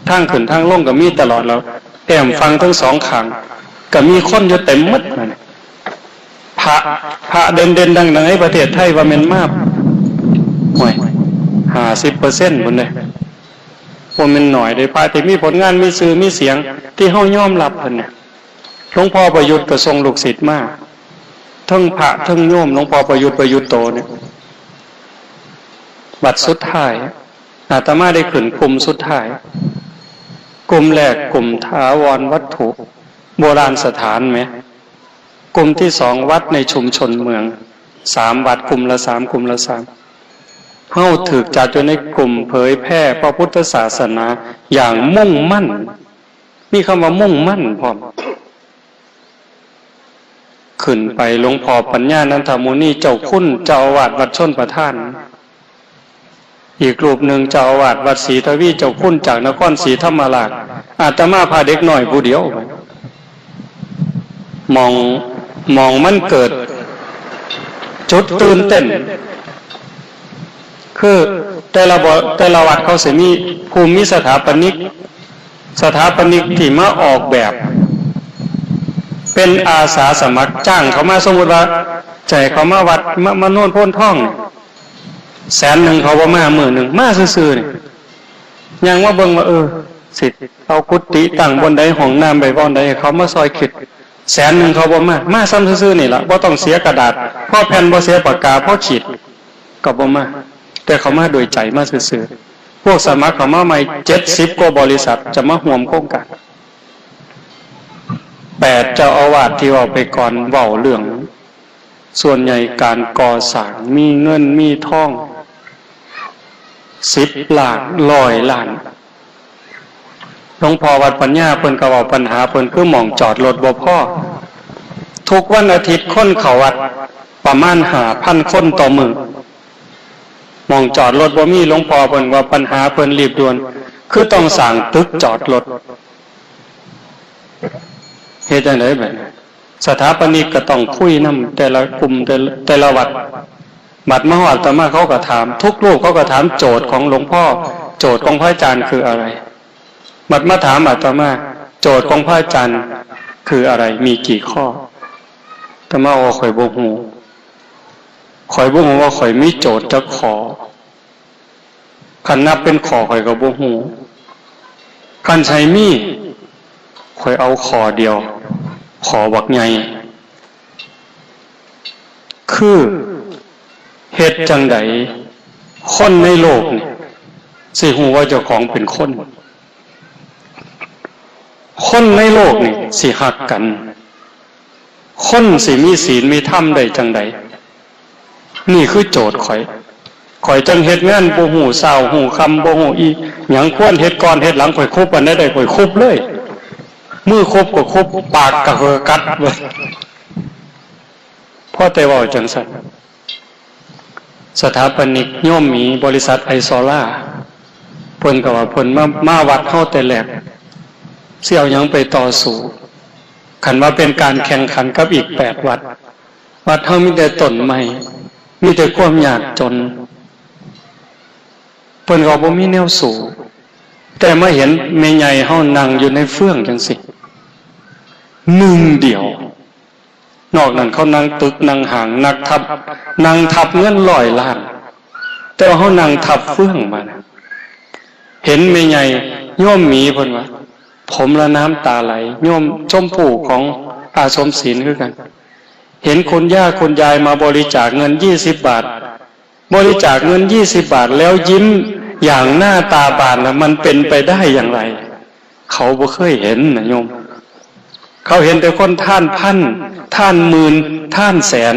ทางขึ้นทางลงก็มีตลอด แล้วแอ้มฝั่งทั้งสองข้าง ก็มีคนอยู่เต็มหมดนั่น พระ พระเด่นๆ ดังๆ ในประเทศไทยว่าแม่นมา ห่วย ห้าสิบเปอร์เซ็นต์ พุ้นเด้ บ่แม่นน้อยเด้ พระที่มีผลงาน มีชื่อ มีเสียง ที่เฮายอมรับเพิ่นเนี่ย หลวงพ่อประยุทธ์ก็ส่งลูกศิษย์มา ทั้งพระทั้งโยม หลวงพ่อประยุทธ์ ประยุทธ์โตเนี่ย วัดสุดท้าย อาตมาได้ขึ้นกลุ่มสุดท้าย กลุ่มแรกกลุ่มถาวรวัตถุ โบราณสถานไหม กลุ่มที่สองวัดในชุมชนเมือง สามวัด กลุ่มละสาม กลุ่มละสาม เฮาถืกจัดอยู่ในกลุ่มเผยแพร่พระพุทธศาสนาอย่างมุ่งมั่น มีคำว่ามุ่งมั่นพร้อม ขึ้นไปหลวงพ่อปัญญานันทมุนีเจ้าคุณเจ้าอาวาสวัดชลประทาน อีกรูปหนึ่งเจ้าอาวาสวัดศรีทวีเจ้าคุณจากนครศรีธรรมราช อาตมาพาเด็กน้อยผู้เดียว มอง มองมันเกิดจุดตื่นเต้น คือแต่ละบ่ แต่ละวัดเขาสิมีผู้มีสถาปนิก สถาปนิกที่มาออกแบบ เป็นอาสาสมัครจ้างเขามา สมมุติว่าจะให้เขามาวัด มา มาโนนโพนทองเนี่ย แสนหนึ่งเขาบ่มา มื้อหนึ่งมาซื่อๆนี่ ย่างมาเบิ่งว่า เออ สิเอากุฏิตั้งบ่อนใด ห้องน้ำไว้บ่อนใด ให้เขามาซอยคิด แสนหนึ่งเขาบ่มา มาซ้ำซื่อๆนี่ล่ะ บ่ต้องเสียกระดาษ พอแผ่น บ่เสียปากกา พอขีด ก็บ่มา แต่เขามาโดยใจ มาซื่อๆ พวกสมัครเขามาใหม่ เจ็ดสิบกว่าบริษัทจะมาร่วมโครงการ แปดเจ้าอาวาสที่เว้าไปก่อน เว้าเรื่อง ส่วนใหญ่การก่อสร้าง มีเงินมีทอง สิบล้าน ร้อยล้าน หลวงพ่อวัดปัญญาเพิ่นก็เว้าปัญหาเพิ่น คือหม่องจอดรถบ่พอ ทุกวันอาทิตย์คนเข้าวัดประมาณห้าพันคนต่อมื้อ หม่องจอดรถบ่มี หลวงพ่อเพิ่นว่าปัญหาเพิ่นรีบด่วน คือต้องสร้างตึกจอดรถ เฮ็ดจั่งใด๋บัดนี้ สถาปนิกก็ต้องคุยนำแต่ละกลุ่ม แต่ละ แต่ละวัด บัดมาฮอดอาตมาเขาก็ถาม ทุกรูปเขาก็ถามโจทย์ของหลวงพ่อ โจทย์ของพระอาจารย์คืออะไร บัดมาถามอาตมา โจทย์ของพระอาจารย์คืออะไร มีกี่ข้อ อาตมาว่าข้อยบ่ฮู้ ข้อยบ่ฮู้ว่าข้อยมีโจทย์จักข้อ คันนับเป็นข้อข้อยก็บ่ฮู้ คันสิให้มี ข้อยเอาข้อเดียว ข้อบักใหญ่ คือเฮ็ดจั่งใดคนในโลกนี่สิฮู้ว่าเจ้าของเป็นคน คนในโลกนี่สิฮักกัน คนสิมีศีลมีธรรมได้จั่งใด นี่คือโจทย์ข้อย ข้อยจั่งเฮ็ดงานบ่ฮู้เช้าฮู้ค่ำ บ่ฮู้อีหยัง ควรเฮ็ดก่อนเฮ็ดหลัง ข้อยคุบอันใดได้ ข้อยคุบเลย มือคุบก็คุบ ปากก็เหือกัดเว้ย พอแต่เว้าจั่งซั่น สถาปนิกโยมหมีบริษัทไอซอล่า เพิ่นก็ว่าเพิ่นมา มาวัดเฮาแต่แรก สิเอาหยังไปต่อสู้ คันว่าเป็นการแข่งขันกับอีกแปดวัด วัดเฮามีแต่ต้นไม้ มีแต่ความยากจน เพิ่นก็บ่มีแนวสู้ แต่มาเห็นแม่ใหญ่เฮานั่งอยู่ในเฟืองจั่งซี้ หนึ่งเดียว นอกนั้นเขานั่งตึกนั่งห้าง นักทับ นั่งทับเงินร้อยล้าน แต่ว่าเฮานั่งทับเฟืองมานะ เห็นแม่ใหญ่โยมหมีเพิ่นว่า ผมละน้ำตาไหล โยมชมผู้ของอาสมศิลคือกัน เห็นคุณย่าคุณยายมาบริจาคเงินยี่สิบบาท บริจาคเงินยี่สิบบาทแล้วยิ้มอย่างหน้าตาบานนะ มันเป็นไปได้อย่างไร เขาบ่เคยเห็นนะโยม เขาเห็นแต่คนท่านพัน ท่านหมื่น ท่านแสน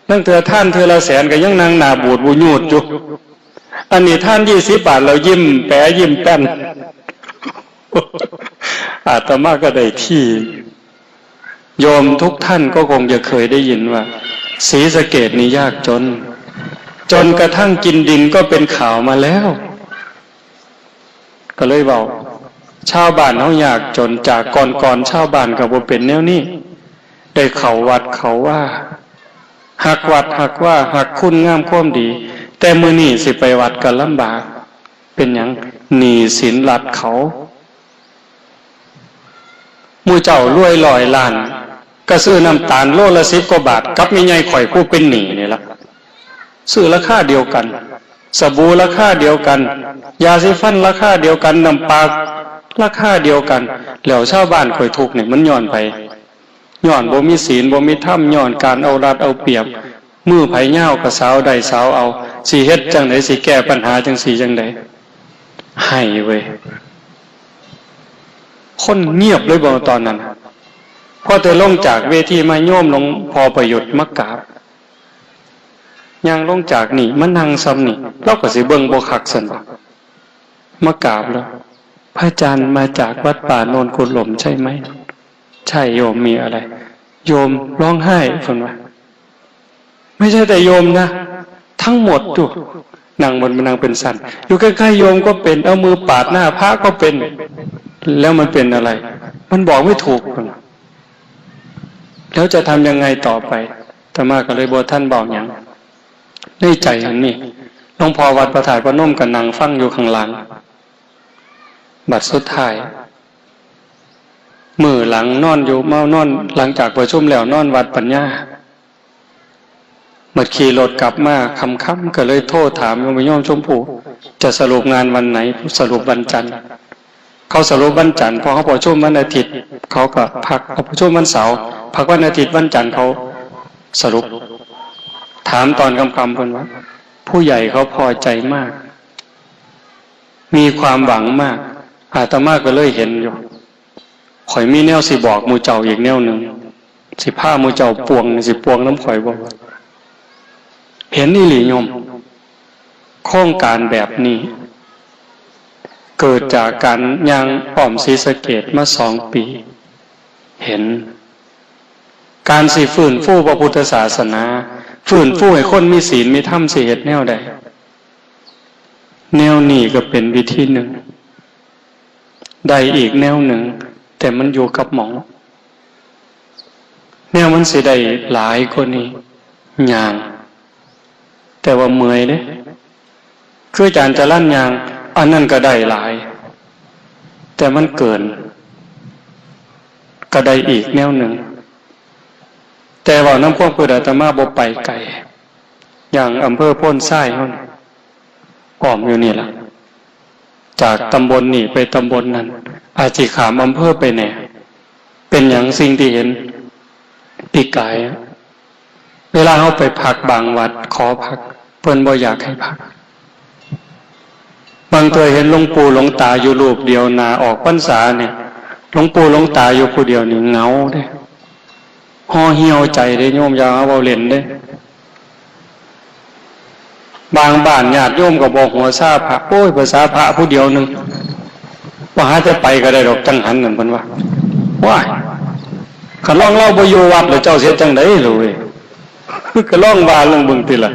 นั่นเถื่อท่านเทื่อละแสนก็ยังนั่งหน้าบูดบูยูดอยู่ อันนี้ท่านยี่สิบบาทแล้วยิ้มแป๋ยิ้มแป้น อาตมาก็ได้ที่ โยมทุกท่านก็คงจะเคยได้ยินว่า ศรีสะเกษนี่ยากจน จนกระทั่งกินดินก็เป็นข่าวมาแล้ว ก็เลยเว้า ชาวบ้านเฮายากจน จากก่อนๆ ชาวบ้านก็บ่เป็นแนวนี้ ได้เข้าวัดเข้าวา ฮักวัดฮักวา ฮักคุณงามความดี แต่มื้อนี้สิไปวัดก็ลำบาก เป็นหยัง หนี้สินรัฐเขา หมู่เจ้ารวยร้อยล้าน ก็ซื้อน้ำตาลโลละสิบกว่าบาท กับแม่ใหญ่ข้อยผู้เป็นหนี้นี่ล่ะ ซื้อราคาเดียวกัน สบู่ราคาเดียวกัน ยาสีฟันราคาเดียวกัน น้ำปลาราคาเดียวกัน แล้วชาวบ้านข้อยทุกข์นี่มันย้อนไผ ย้อนบ่มีศีล บ่มีธรรม ย้อนการเอารัดเอาเปรียบ มือไผยาวก็สาวได้สาวเอา สิเฮ็ดจั่งใด สิแก้ปัญหาจั่งซี้จั่งใด ไห้เว้ย คนเงียบเลยบ่ตอนนั้น พอแต่ลงจากเวทีมา โยมหลวงพ่อประยุทธ์มากราบ ย่างลงจากนี่มานั่งซ่ำนี่ ลาวก็สิเบิ่งบ่คักซั่นบ่ มากราบแล้ว พระอาจารย์มาจากวัดป่าโนนกุหลมใช่ไหม ใช่โยม มีอะไร โยมร้องไห้ เพิ่นว่า ไม่ใช่แต่โยมนะ ทั้งหมดอยู่ นั่งบน นั่งเป็นสัน อยู่ใกล้ๆโยมก็เป็น เอามือปาดหน้าพระก็เป็น แล้วมันเป็นอะไร มันบอกไม่ถูก เพิ่นว่า แล้วจะทำยังไงต่อไป อาตมาก็เลยบ่ทันเว้าหยัง ในใจอันนี้ หลวงพ่อวัดพระธาตุพนมก็นั่งฟังอยู่ข้างหลัง บัดสุดท้าย มื้อหลังนอนอยู่ มานอน หลังจากประชุมแล้วนอนวัดปัญญา บัดขี่รถกลับมาค่ำๆ ก็เลยโทรถามโยม โยมชมพู จะสรุปงานวันไหน สรุปวันจันทร์ เขาสรุปวันจันทร์ เพราะเขาประชุมวันอาทิตย์ เขาก็พัก เขาประชุมวันเสาร์ พักวันอาทิตย์ วันจันทร์เขาสรุป ถามตอนค่ำๆ เพิ่นว่า ผู้ใหญ่เขาพอใจมาก มีความหวังมาก อาตมาก็เลยเห็นอยู่ ข่อยมีแนวสิบอกหมู่เจ้าอีกแนวหนึ่ง สิพาหมู่เจ้าป่วง สิป่วงนำข่อยบ่ เห็นอีหลีโยม โครงการแบบนี้ เกิดจากการย่างอ้อมศรีสะเกษมาสองปี เห็น การสิฟื้นฟูพระพุทธศาสนา ฟื้นฟูให้คนมีศีลมีธรรม สิเฮ็ดแนวใด แนวนี้ก็เป็นวิธีหนึ่ง ได้อีกแนวหนึ่ง แต่มันอยู่กับหม่อง แนวมันสิได้หลายกว่านี้ ย่าง แต่ว่าเมื่อยเด้ คืออาจารย์จรัญย่าง อันนั้นก็ได้หลาย แต่มันเกิน ก็ได้อีกแนวหนึ่ง แต่ว่านำความคิดอาตมาบ่ไปไกล อย่างอำเภอโพนทรายเฮานี่ อ้อมอยู่นี่ล่ะ จากตำบลนี่ไปตำบลนั้น อาจสิข้ามอำเภอไปแหน่ เป็นหยังสิ่งที่เห็นปีกายอะ เวลาเฮาไปพักบางวัด ขอพัก เพิ่นบ่อยากให้พัก บางเทื่อเห็นหลวงปู่หลวงตาอยู่รูปเดียว หน้าออกพรรษาเนี่ย หลวงปู่หลวงตาอยู่ผู้เดียวนี่เหงาเด้ ห่อเหี่ยวใจเด้โยม อย่าเอาเว้าเล่นเด้ บางบ้านญาติโยมก็บ่หัวซาพระ โอ้ย ภาษาพระผู้เดียวหนึ่ง ว่าหาแต่ไปก็ได้ดอกจังหันนั่น เพิ่นว่า ว้าย คันลองลาวบ่อยู่วัดแล้วเจ้าสิเฮ็ดจั่งใด๋ล่ะเว้ย ก็ลองว่าลองเบิ่งติล่ะ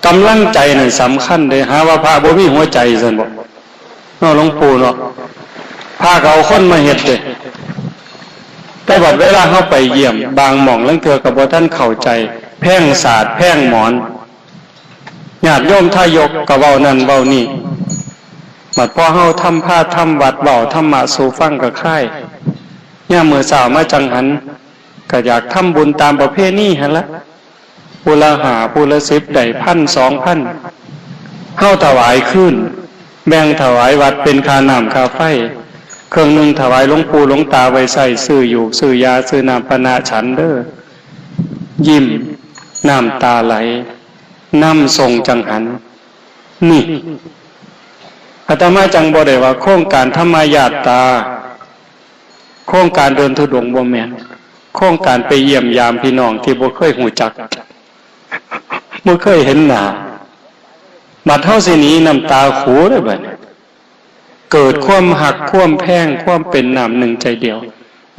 กำลังใจนั่นสำคัญเด้ หาว่าพระบ่มีหัวใจซั่นบ่ เนาะหลวงปู่เนาะ พระก็เอาคนมาเฮ็ดเด้ แต่บัดเวลาเฮาไปเยี่ยม บางหม่องลางเทื่อก็บ่ทันเข้าใจ แพงสาด แพงหมอน ญาติโยมทายกก็เว้านั่นเว้านี่ บัดพอเฮาทำพาทำวัด เว้าธรรมะสู่ฟังก็คลาย ยามมื้อเช้ามาจังหัน ก็อยากทำบุญตามประเพณีหั้นละ ผู้ละห้า ผู้ละสิบ ได้พัน สองพัน เฮาถวายคืน แบ่งถวายวัดเป็นค่าน้ำค่าไฟ เครื่องหนึ่งถวายหลวงปู่หลวงตาไว้ใช้ซื้อหยูกซื้อยาซื้อน้ำปานะฉันเด้อ ยิ้ม น้ำตาไหล นำส่งจังหัน นี่ อาตมาจังบ่ได้ว่าโครงการธรรมญาตรา โครงการเดินธุดงค์บ่แม่น โครงการไปเยี่ยมยามพี่น้องที่บ่เคยฮู้จัก บ่เคยเห็นหน้า บัดเฮาสิหนีน้ำตาขูเด้อบัดนี้ เกิดความฮัก ความแพง ความเป็นน้ำหนึ่งใจเดียว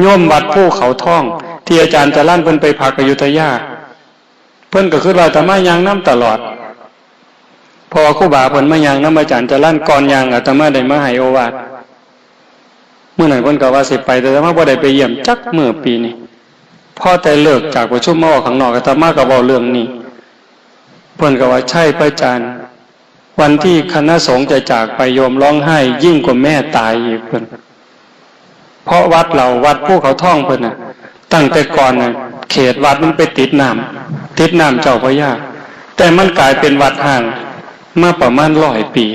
โยมวัดภูเขาทอง ที่อาจารย์จรัญเพิ่นไปพักอยุธยา เพิ่นก็คิดว่าอาตมาย่างนำตลอด เพราะว่าครูบาเพิ่นมาย่างนำอาจารย์จรัญ ก่อนย่างอาตมาได้มาให้โอวาท มื้อนั้นเพิ่นก็ว่าสิไป แต่อาตมาบ่ได้ไปเยี่ยมจักมื้อปีนี้ พอแต่เลิกจากประชุมมาออกข้างนอก อาตมาก็เว้าเรื่องนี้ เพิ่นก็ว่า ใช่พระอาจารย์ วันที่คณะสงฆ์จะจากไป โยมร้องไห้ยิ่งกว่าแม่ตายอีก เพิ่น เพราะวัดเรา วัดภูเขาทองเพิ่นน่ะ ตั้งแต่ก่อนน่ะ เขตวัดมันไปติดน้ำ ติดน้ำเจ้าพระยา แต่มันกลายเป็นวัดร้างมาประมาณร้อยปี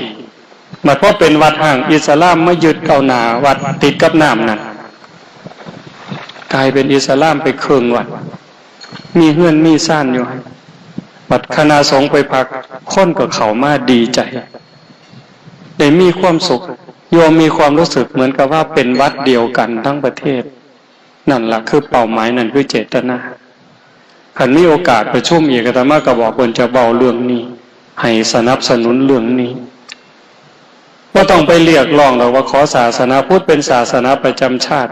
บัดพอเป็นวัดร้าง อิสลามมายึดเอาหน้าวัดติดกับน้ำนั่น กลายเป็นอิสลามไปครึ่งวัด มีเฮือนมีซานอยู่หั่น บัดคณะสงฆ์ไปพัก คนก็เข้ามาดีใจ ได้มีความสุข โยมมีความรู้สึกเหมือนกับว่าเป็นวัดเดียวกันทั้งประเทศ นั่นล่ะคือเป้าหมาย นั่นคือเจตนา คันมีโอกาสประชุมอีก อาตมาก็บอกเพิ่นจะเว้าเรื่องนี้ ให้สนับสนุนเรื่องนี้ บ่ต้องไปเรียกร้องดอกว่าขอศาสนาพุทธเป็นศาสนาประจำชาติ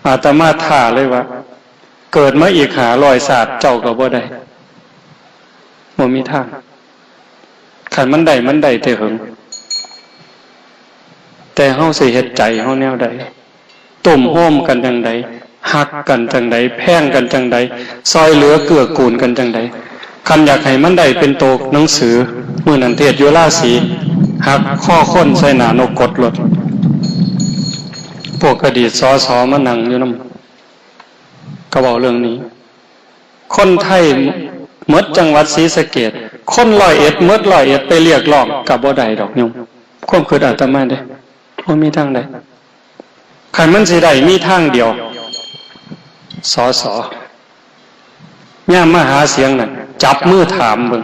อาตมาท้าเลยว่า เกิดมาอีกห้าร้อยชาติเจ้าก็บ่ได้ บ่มีทาง คันมันได้มันได้แต่เหิง แต่เฮาสิเฮ็ดใจเฮาแนวใด ตุ้มโฮมกันจั่งใด ฮักกันจั่งใด แพงกันจั่งใด ซอยเหลือเกื้อกูลกันจั่งใด คันอยากให้มันได้เป็นโตหนังสือ มื้อนั้นเทศน์อยู่ราศี หักข้อคนใส่หน้านกกดโลด พวกอดีต สส มานั่งอยู่นำ ก็เว้าเรื่องนี้ คนไทยหมดจังหวัดศรีสะเกษ คนร้อยเอ็ดหมดร้อยเอ็ดไปเรียกร้องก็บ่ได้ดอกโยม ความคิดอาตมาเด้ บ่มีทางใด คันมันสิได้มีทางเดียว สส ยามมาหาเสียงนั่น จับมือถามเบิ่ง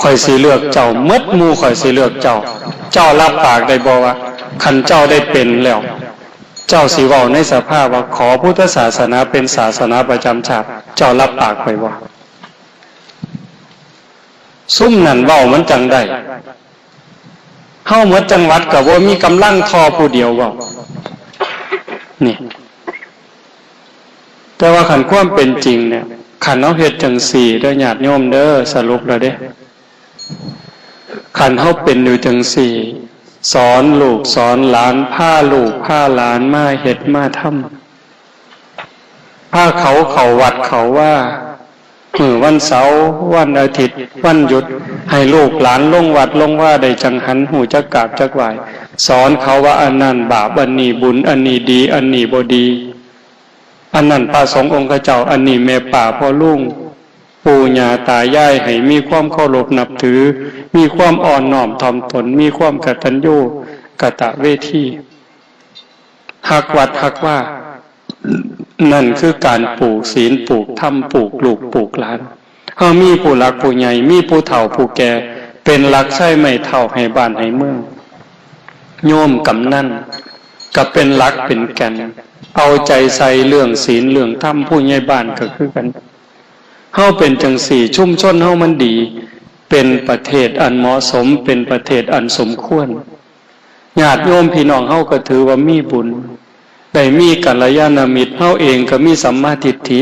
ข้อยสิเลือกเจ้า หมดหมู่ข้อยสิเลือกเจ้า เจ้ารับปากได้บ่ว่า คันเจ้าได้เป็นแล้ว เจ้าสิเว้าในสภาว่าขอพุทธศาสนาเป็นศาสนาประจำชาติ เจ้ารับปากข้อยบ่ ซุมนั่นเว้ามันจั่งได้ เฮาหมดจังหวัดก็บ่มีกำลังทอผู้เดียวเว้า นี่ แต่ว่าคันความเป็นจริงเนี่ย คันเฮาเฮ็ดจั่งซี้เด้อญาติโยมเด้อ สรุปแล้วเด้ คันเฮาเป็นอยู่จั่งซี้ สอนลูกสอนหลาน พาลูกพาหลานมาเฮ็ดมาทำ พาเขาเข้าวัดเข้าวา มื้อวันเสาร์ วันอาทิตย์ วันหยุด ให้ลูกหลานลงวัดลงวาได้จังหัน ฮู้จักกราบจักไหว้ สอนเขาว่าอันนั้นบาป อันนี้บุญ อันนี้ดี อันนี้บ่ดี อันนั้นพระสงฆ์องค์เจ้า อันนี้แม่ป้าพ่อลุง ปู่ย่าตายาย ให้มีความเคารพนับถือ มีความอ่อนน้อมถ่อมตน มีความกตัญญูกตเวที ฮักวัดฮักวา นั่นคือการปลูกศีล ปลูกธรรม ปลูกลูก ปลูกหลาน เฮามีผู้หลักผู้ใหญ่ มีผู้เฒ่าผู้แก่ เป็นหลักชัยไม้เท้าให้บ้านให้เมือง โยมกำนันก็เป็นหลักเป็นแก่น เอาใจใส่เรื่องศีลเรื่องธรรม ผู้ใหญ่บ้านก็คือกัน เฮาเป็นจั่งซี้ ชุมชนเฮามันดี เป็นประเทศอันเหมาะสม เป็นประเทศอันสมควร ญาติโยมพี่น้องเฮาก็ถือว่ามีบุญ ได้มีกัลยาณมิตร เฮาเองก็มีสัมมาทิฏฐิ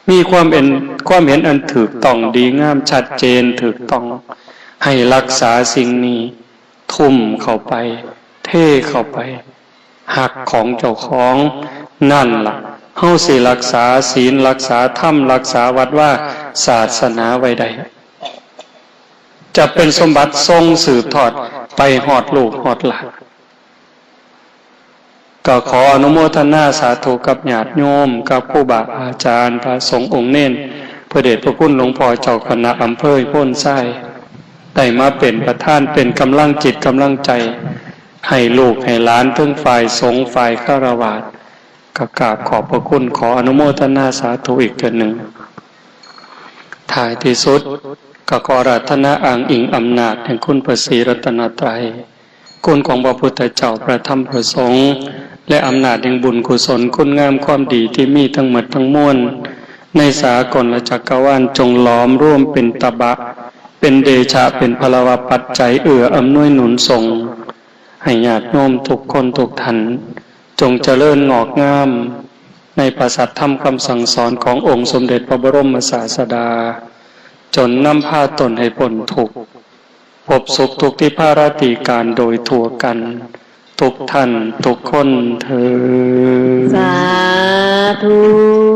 มีความเห็น ความเห็นอันถูกต้องดีงามชัดเจนถูกต้อง ให้รักษาสิ่งนี้ ทุ่มเข้าไป เทเข้าไป ฮักของเจ้าของ นั่นล่ะ เฮาสิรักษาศีล รักษาธรรม รักษาวัดวา ศาสนาไว้ได้ จะเป็นสมบัติส่งสืบทอดไปฮอดลูกฮอดหลาน ก็ขออนุโมทนาสาธุกับญาติโยม กับครูบาอาจารย์ พระสงฆ์องค์เณร พระเดชพระคุณหลวงพ่อเจ้าคณะอำเภอโพนทราย ได้มาเป็นประธาน เป็นกำลังจิตกำลังใจ ให้ลูกให้หลานทั้งฝ่ายสงฆ์ฝ่ายฆราวาส ก็กราบขอบพระคุณ ขออนุโมทนาสาธุอีกเทื่อหนึ่ง ท้ายที่สุด ก็ขออาราธนาอ้างอิงอำนาจแห่งคุณพระศรีรัตนตรัย คุณของพระพุทธเจ้า พระธรรม พระสงฆ์ และอำนาจแห่งบุญกุศล คุณงามความดีที่มีทั้งหมดทั้งมวล ในสากลจักรวาล จงหลอมรวมเป็นตบะ เป็นเดชะ เป็นพลวปัจจัย เอื้ออำนวยหนุนส่ง ให้ญาติโยมทุกคนทุกท่าน จงเจริญงอกงาม ในพระสัทธรรมคำสั่งสอนขององค์สมเด็จพระบรมศาสดา จนนำพาตนให้พ้นทุกข์ พบสุขทุกที่พาราตีการโดยทั่วกัน ทุกท่านทุกคนเทอญ สาธุ